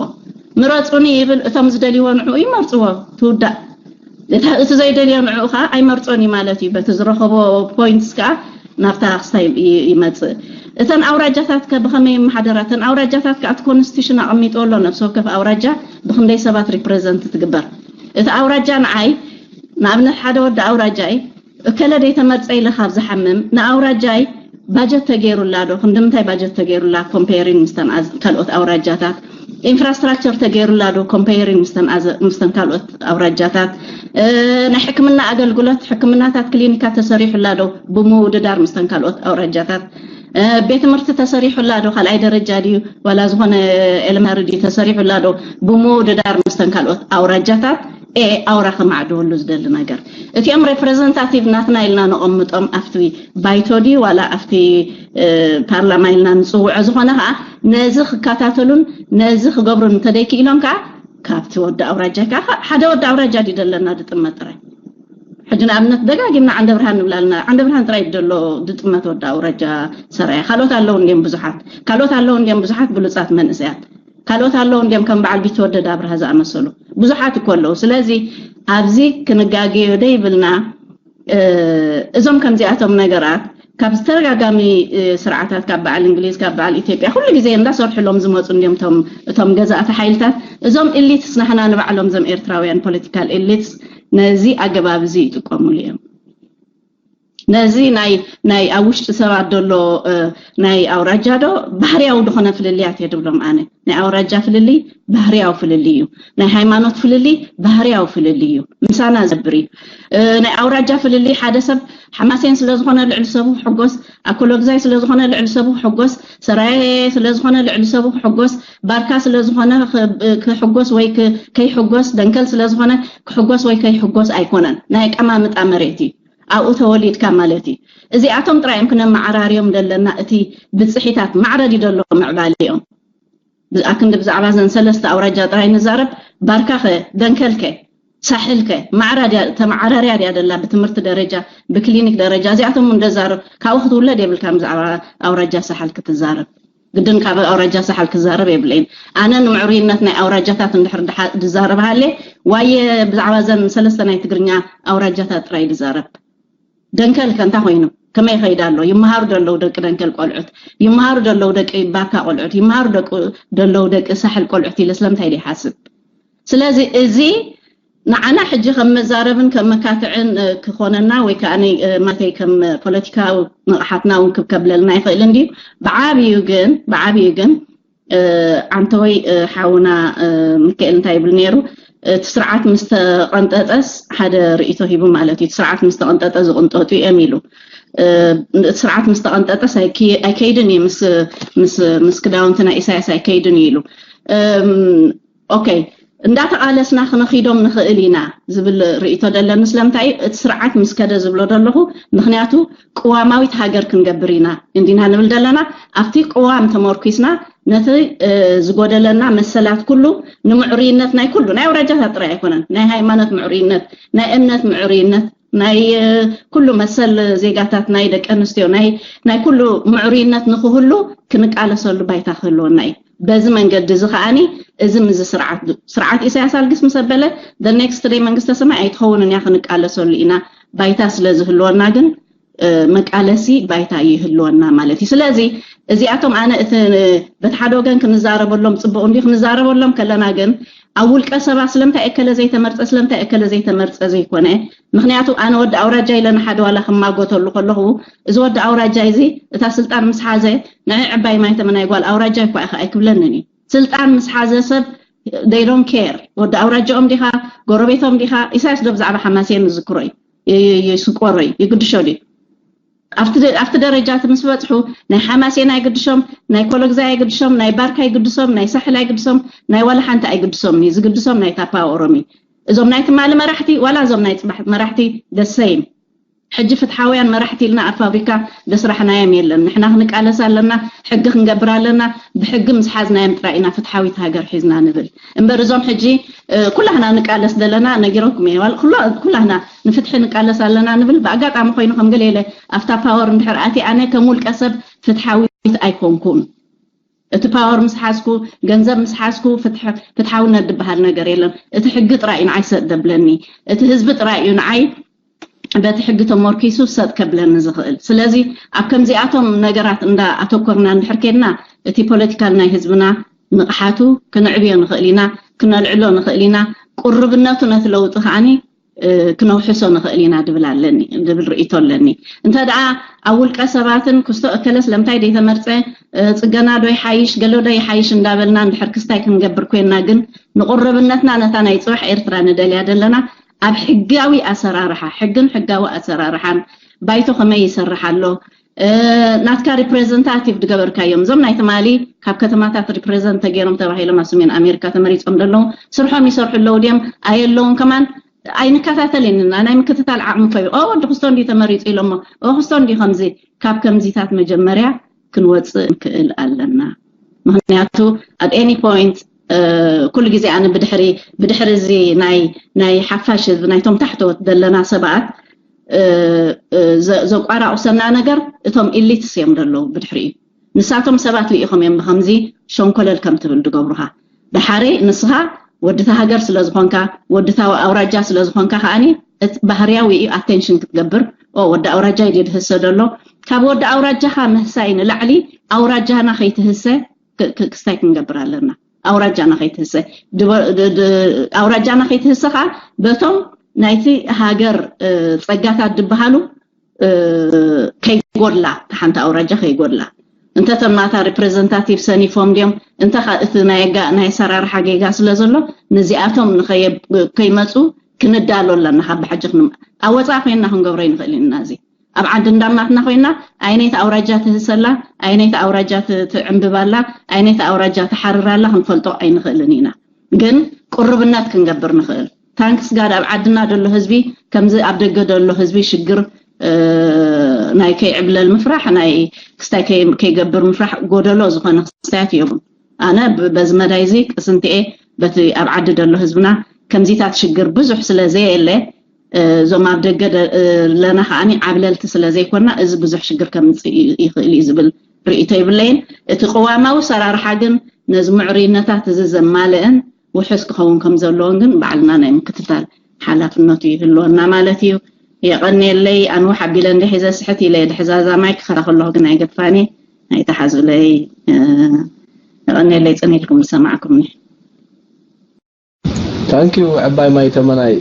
ምረፁኒ ይብል፣ እቶም ዝደልይዎ ንዕኡ ይመርፅዎ። ትውዳእ። እቲ እቲ ዘይደልዮ ንዕኡ ከዓ ኣይመርፆን እዩ ማለት እዩ። በቲ ዝረኸቦ ፖይንትስ ከዓ ናብታ ክስታይ ይ- ይመፅእ። እተን ኣውራጃታት ከ ብኸመይ ይመሓደራ? እተን ኣውራጃታት ከዓ እቲ ኮንስቲቱሽን ኣቐሚጥዎ ኣሎ። ነብሲ ወከፍ ኣውራጃ ብክንደይ ሰባት ሪፕሬዘንት ትግበር? እቲ ኣውራጃ ንዓይ ንኣብነት ሓደ ወዲ ኣውራጃይ እከለ ደይተመርፀ ኢለ ካብ ዝሓምም ንኣውራጃይ ባጀት ተገይሩላ ዶ? ክንዲ ምንታይ ባጀት ተገይሩላ ኮምፔሪንግ ምስተን ኣዝ- ካልኦት ኣውራጃታት? ኢንፍራስትራክቸር ተገይሩላ ዶ ኮምፔሪንግ ምስተን ኣዘ- ምስተን ካልኦት ኣውራጃታት? እ፣ ናይ ሕክምና ኣገልግሎት ሕክምናታት ክሊኒካት ተሰሪሑላ ዶ ብምውድዳር ምስተን ካልኦት ኣውራጃታት? እ፣ ቤት ትምህርቲ ተሰሪሑላ ዶ ካልኣይ ደረጃ ድዩ ዋላ ዝኾነ ኤለመንታሪ ድዩ ተሰሪሑላ ዶ ብምውድዳር ምስተን ካልኦት ኣውራጃታት? ኤ ኣውራ ከማዕድወሉ ዝደሊ ነገር እቲኦም ሬፕሬዘንታቲቭ ናትና ኢልና ነቐምጦም ኣብቲ ባይቶ ድዩ ዋላ ኣብቲ እ፣ ፓርላማ ኢልና ንፅውዖ ዝኾነ ከዓ ነዚ ክከታተሉን ነዚ ክገብሩን እንተደይክኢሎም ከዓ ካብቲ ወዲ ኣውራጃ ከዓ ሓደ ወዲ ኣውራጃ ድዩ ዘለና ድጥመት ጥራይ። ሕጂ ንኣብነት ደጋጊምና ዓንደ ብርሃን ንብላልና። ዓንደ ብርሃን ጥራይ ደሎ ድጥመት ወዲ ኣውራጃ ሰራያ። ካልኦት ኣለዉ እንዲም ብዙሓት፣ ካልኦት ኣለዉ እንዲም ብዙሓት ብሉፃት መንእሰያት፣ ካልኦት ኣለዉ እንዲም ከም በዓል ቢትወደድ ኣብርሃ ዝኣመሰሉ ብዙሓት እኮ ኣለዉ። ስለዚ ኣብዚ ክንጋገዮ ደይብልና። እ፣ እዞም ከምዚኣቶም ነገራት ካብ ዝተደጋጋሚ እ፣ ስርዓታት ካብ በዓል እንግሊዝ ካብ በዓል ኢትዮጵያ ኩሉ ግዜ እንዳሰርሕሎም ዝመፁ እንዲም እቶም እቶም ገዛእቲ ሓይልታት። እዞም ኤሊትስ ናሕና ንባዕሎም እዞም ኤርትራውያን ፖለቲካል ኤሊትስ ነዚ ኣገባብ እዚ ይጥቀሙሉ እዮም። ነዚ ናይ ናይ ኣብ ውሽጢ ሰባት ዘሎ እ፣ ናይ ኣውራጃ ዶ ባህርያዊ ዝኾነ ፍልልያት እየ ድብሎም ኣነ። ናይ ኣውራጃ ፍልልይ ባህርያዊ ፍልልይ እዩ። ናይ ሃይማኖት ፍልልይ ባህርያዊ ፍልልይ እዩ። ምሳና ዘብር እዩ። እ፣ ናይ ኣውራጃ ፍልልይ ሓደ ሰብ ሓማሴን ስለ ዝኾነ ልዕሊ ሰቡ ክሕጎስ፣ ኣኮሎግዛይ ስለ ዝኾነ ልዕሊ ሰቡ ክሕጎስ፣ ሰራየ ስለ ዝኾነ ልዕሊ ሰቡ ክሕጎስ፣ ባርካ ስለ ዝኾነ ክ- ክሕጎስ ወይ ክ- ከይሕጎስ፣ ደንከል ስለ ዝኾነ ክሕጎስ ወይ ከይሕጎስ ኣይኮነን። ናይ ኣቀማምጣ መሬት እዩ። ኣብኡ ተወሊድካ ማለት እዩ። እዚኣቶም ጥራይ እዮም ክነመዓራርዮም ዘለና። እቲ ብፅሒታት ማዕረ ድዩ ዘሎ ምዕባሊኦም? ኣክንዲ ብዛዕባ ዘን ሰለስተ ኣውራጃ ጥራይ ንዛረብ። ባርካኸ፣ ደንከልከ፣ ሳሕልከ ማዕራ ድያ ተመዓራርያ ድያ ደላ ብትምህርቲ ደረጃ ብክሊኒክ ደረጃ እዚኣቶም እውን እንደዛረብ ካብኡ ክትውለድ የብልካ ብዛዕባ ኣውራጃ ሳሕል ክትዛረብ ግድን ካብ ኣውራጃ ሳሕል ክዛረብ የብለይን ኣነ ንምዕሩይነት ናይ ኣውራጃታት እንድሕር ድሓ- ድዛረብ ሃለ ዋየ ብዛዕባ ዘን ሰለስተ ናይ ትግርኛ ኣውራጃታት ጥራይ ድዛረብ ደንከል ከ እንታይ ኮይኑ ከመይ ይኸይድ ኣሎ ይመሃሩ ደለዉ ደቂ ደንከል ቆልዑት ይመሃሩ ደለዉ ደቂ ባካ ቆልዑት ይመሃሩ ደቂ ደለዉ ደቂ ሳሕል ቆልዑት ኢለ ስለምንታይ ይሓስብ ስለዚ እዚ ንዓና ሕጂ ከም መዛረብን ከም መካትዕን ክኾነና ወይ ከዓ ማለተይ ከም ፖለቲካዊ ንቕሓትና እውን ክከብለልና ይኽእል እንድዩ ብዓብዩ ግን ብዓብዩ ግን ዓንተወይ ሓውና ምክኤል እንታይ ይብል ነይሩ እቲ ስርዓት ምስ ተቐንጠጠስ ሓደ ርእቶ ሂቡ ማለት እዩ ስርዓት ምስ ተቐንጠጠ ዝቕንጠጡ እዮም ኢሉ እቲ ስርዓት ምስ ተቐንጠጠስ ኣይከይድን እዩ ምስ ክዳውንቲ ናይ ኢሳያስ ኣይከይድን እዩ ኢሉ ኦኬ እንዳተቓለስና ክነኺዶም ንኽእል ኢና ዝብል ርእቶ ደለኒ ስለምንታይ እቲ ስርዓት ምስ ከደ ዝብሎ ደለኹ ምክንያቱ ቅዋማዊት ሃገር ክንገብር ኢና እንዲና ንብል ዘለና ኣብቲ ቅዋም ተመርኪስና ነቲ ዝጎደለና መሰላት ኩሉ ንምዕሩይነት ናይ ኩሉ ናይ ኣውራጃታት ጥራይ ኣይኮነን ናይ ሃይማኖት ምዕሩይነት ናይ እምነት ምዕሩይነት ናይ ኩሉ መሰል ዜጋታት ናይ ደቂ ኣንስትዮ ናይ ናይ ኩሉ ምዕሩይነት ንክህሉ ክንቃለሰሉ ባይታ ክህልወና እዩ በዚ መንገዲ እዚ ከዓኒ እዚ ምዚ ስርዓት ስርዓት ኢሳያስ ኣልግስ ምስ ኣበለ the next day መንግስተ ሰማይ ኣይትኸውንን እያ ክንቃለሰሉ ኢና ባይታ ስለ ዝህልወና ግን መቃለሲ ባይታ ይህልወና ማለት እዩ ስለዚ እዚኣቶም ኣነ እቲ በቲ ሓደ ወገን ክንዛረበሎም ፅቡቅ እንዲ ክንዛረበሎም ከለና ግን ኣብ ውልቀ ሰባት ስለምንታይ እከለ ዘይተመርፀ ስለምንታይ እከለ ዘይተመርፀ ዘይኮነ ምክንያቱ ኣነ ወዲ ኣውራጃ ኢለ ንሓደ ዋላ ክማጎተሉ ከለኹ እዚ ወዲ ኣውራጃ እዚ እታ ስልጣን ምስ ሓዘ ንዒ ዕባይ ማይተመ ናይ ጓል ኣውራጃ እኳ ኢኻ ኣይክብለንን እዩ ስልጣን ምስ ሓዘ ሰብ they don't care ወዲ ኣውራጃኦም ዲኻ ጎረቤቶም ዲኻ ኢሳያስ ዶ ብዛዕባ ሓማሴን ዝዝክሮ እዩ ይስቆሮ እዩ ይግድሾ ድዩ ኣብቲ ደረጃ እቲ ምስ በፅሑ ናይ ሓማሴን ኣይግድሾም ናይ ኮለግዛይ ኣይግድሾም ናይ ባርካ ኣይግድሶም ናይ ሳሕል ኣይግድሶም ናይ ዋላ ሓንቲ ኣይግድሶም እዩ ዝግድሶም ናይ ታፓ ኦሮሚ እዞም ናይ ትማሊ መራሕቲ ዋላ እዞም ናይ ፅባሕ መራሕቲ the same ሕጂ ፍትሓውያን መራሕቲ ኢልና ኣብ ፋብሪካ ዘስራሕናዮም የለን። ንሕና ክንቃለስ ኣለና፣ ሕጊ ክንገብር ኣለና፣ ብሕጊ ምስ ሓዝናዮም ጥራይ ኢና ፍትሓዊት ሃገር ሒዝና ንብል። እምበር እዞም ሕጂ ኩላህና ንቃለስ ዘለና ነጊረኩም እየ። ኩላህና ንፍትሒ ንቃለስ ኣለና ንብል። ብኣጋጣሚ ኮይኑ ከም ገለ ኢለ ኣብታ ፓወር እንድሕር ኣቲ ኣነ ከም ውልቀ ሰብ ፍትሓዊት ኣይኮንኩን። እቲ ፓወር ምስ ሓዝኩ፣ ገንዘብ ምስ ሓዝኩ ፍትሓውነት ዝበሃል ነገር የለን። እቲ ሕጊ ጥራይ እዩ ንዓይ ሰጥ ደብለኒ። እቲ ህዝቢ ጥራይ እዩ ንዓይ በቲ ሕጊ ተመርኪሱ ሰጥ ከብለኒ ዝኽእል። ስለዚ ኣብ ከምዚኣቶም ነገራት እንዳ ኣተኮርና እንድሕር ኬድና እቲ ፖለቲካል ናይ ህዝብና ንቕሓቱ ክንዕብዮ ንኽእል ኢና፣ ክነልዕሎ ንኽእል ኢና። ቅርብነቱ ነቲ ለውጢ ከዓኒ ክነውሕሶ ንኽእል ኢና ድብል ኣለኒ ድብል ርእይቶ ኣለኒ። እንተ ደኣ ኣብ ውልቀ ሰባትን ክስቶ እከለስ ለምታይ ደይተመርፀ፣ ፅገና ዶ ይሓይሽ፣ ገሎ ዶ ይሓይሽ እንዳበልና እንድሕር ክስታይ ክንገብር ኮይና ግን ንቁርብነትና ነታ ናይ ፅባሕ ኤርትራ ንደልያ ዘለና ኣብ ሕጋዊ ኣሰራርሓ፣ ሕግን ሕጋዊ ኣሰራርሓን ባይቶ ከመይ ይሰርሕ ኣሎ፣ ናትካ ሪፕሬዘንታቲቭ ድገበርካዮም። እዞም ናይ ትማሊ ካብ ከተማታት ሪፕሬዘንት ተገይሮም ተባሂሎም ኣብ ሰሜን ኣሜሪካ ተመሪፆም ዘለዉ ስርሖም ይሰርሑ ኣለዉ ድዮም ኣየለውን ከማን ኣይንከታተልን ኢና። ናይ ምክትታል ዓቕሚ ከዩ ኦ ወዲ ክስቶ እንዲ ተመሪፁ ኢሎሞ ኦ ክስቶ እንዲ ከምዚ ካብ ከምዚታት መጀመርያ ክንወፅእ ንክእል ኣለና። ምክንያቱ ኣብ ኤኒ ፖይንት ኩሉ ግዜ ኣነ ብድሕሪ ብድሕሪ እዚ ናይ ናይ ሓፋሽ ህዝቢ ናይቶም ታሕተወት ዘለና ሰባት ዘቋራቁሰና ነገር እቶም ኢሊትስ እዮም ዘለዉ ብድሕሪኡ። ንሳቶም ሰባት ልኢኾም እዮም ብከምዚ ሸንኮለል ከም ትብል ዝገብሩኻ። ደሓረይ ንስኻ ወዲ እታ ሃገር ስለ ዝኾንካ፣ ወዲ እታ ኣውራጃ ስለ ዝኾንካ ከኣኒ እቲ ባህርያዊ እዩ ኣቴንሽን ክትገብር። ኦ ወዲ ኣውራጃ እዩ ድህሰ ዘሎ። ካብ ወዲ ኣውራጃኻ ምህሳይ ንላዕሊ ኣውራጃና ከይትህሰ ክስታይ ክንገብር ኣለና። ኣውራጃና ከይትህሰ ኣውራጃና ከይትህሰ ከዓ በቶም ናይቲ ሃገር ፀጋታት ዝበሃሉ ከይጎድላ፣ ሓንቲ ኣውራጃ ከይጎድላ። እንተ ተማታ ሪፕሬዘንታቲቭ ሰኒፎም ድዮም እንተ እቲ ናይ ኣሰራርሓ ጌጋ ስለ ዘሎ ነዚኣቶም ከይመፁ ክንዳሎ ኣለና። ካብ ብሓጂ ኣብ ወፃኢ ኮይንና ክንገብሮ ይንኽእል ኢና። እዚ ኣብ ዓዲ እንዳማትና ኮይና ኣይነይቲ ኣውራጃ ትህሰላ፣ ኣይነይቲ ኣውራጃ ትዕንብባላ፣ ኣይነይቲ ኣውራጃ ትሓርራላ ክንፈልጦ ኣይንኽእልን ኢና። ግን ቅርብነት ክንገብር ንኽእል። ታንክስ ጋድ ኣብ ዓድና ደሎ ህዝቢ ከምዚ ኣብ ደገ ደሎ ህዝቢ ሽግር ናይ ከይዕብለል ምፍራሕ ናይ ክስታይ ከይገብር ምፍራሕ ጎደሎ ዝኾነ ክስታያት እዮም። ኣነ በዚ መዳይ እዚ ቅስንትኤ በቲ ኣብ ዓዲ ደሎ ህዝብና ከምዚታት ሽግር ብዙሕ ስለ ዘየለ እዞም ኣብ ደገ ለና ከዓኒ ዓብለልቲ ስለ ዘይኮና እዚ ብዙሕ ሽግር ከምፅእ ይኽእል እዩ ዝብል ርእይቶ ይብለይን። እቲ ቅዋማዊ ሰራርሓ ግን ነዚ ምዕሩይነታት እዚ ዘማልእን ውሑስ ክኸውን ከም ዘለዎን ግን ባዕልና ናይ ምክትታል ሓላፍነቱ ይህልወና ማለት እዩ። የቐንየለይ። ኣንውሕ ኣቢለ እንደ ሒዘ ስሕት ኢለ ድሕዛዛ ማይ ክኸራ ከለኹ ግን ኣይገድፋኒ ኣይተሓዙለይ። የቐንየለይ። ጽን ኢልኩም ዝሰማዕኩምኒ። ታንኪዩ ዕባይ ማይ ተመናይ።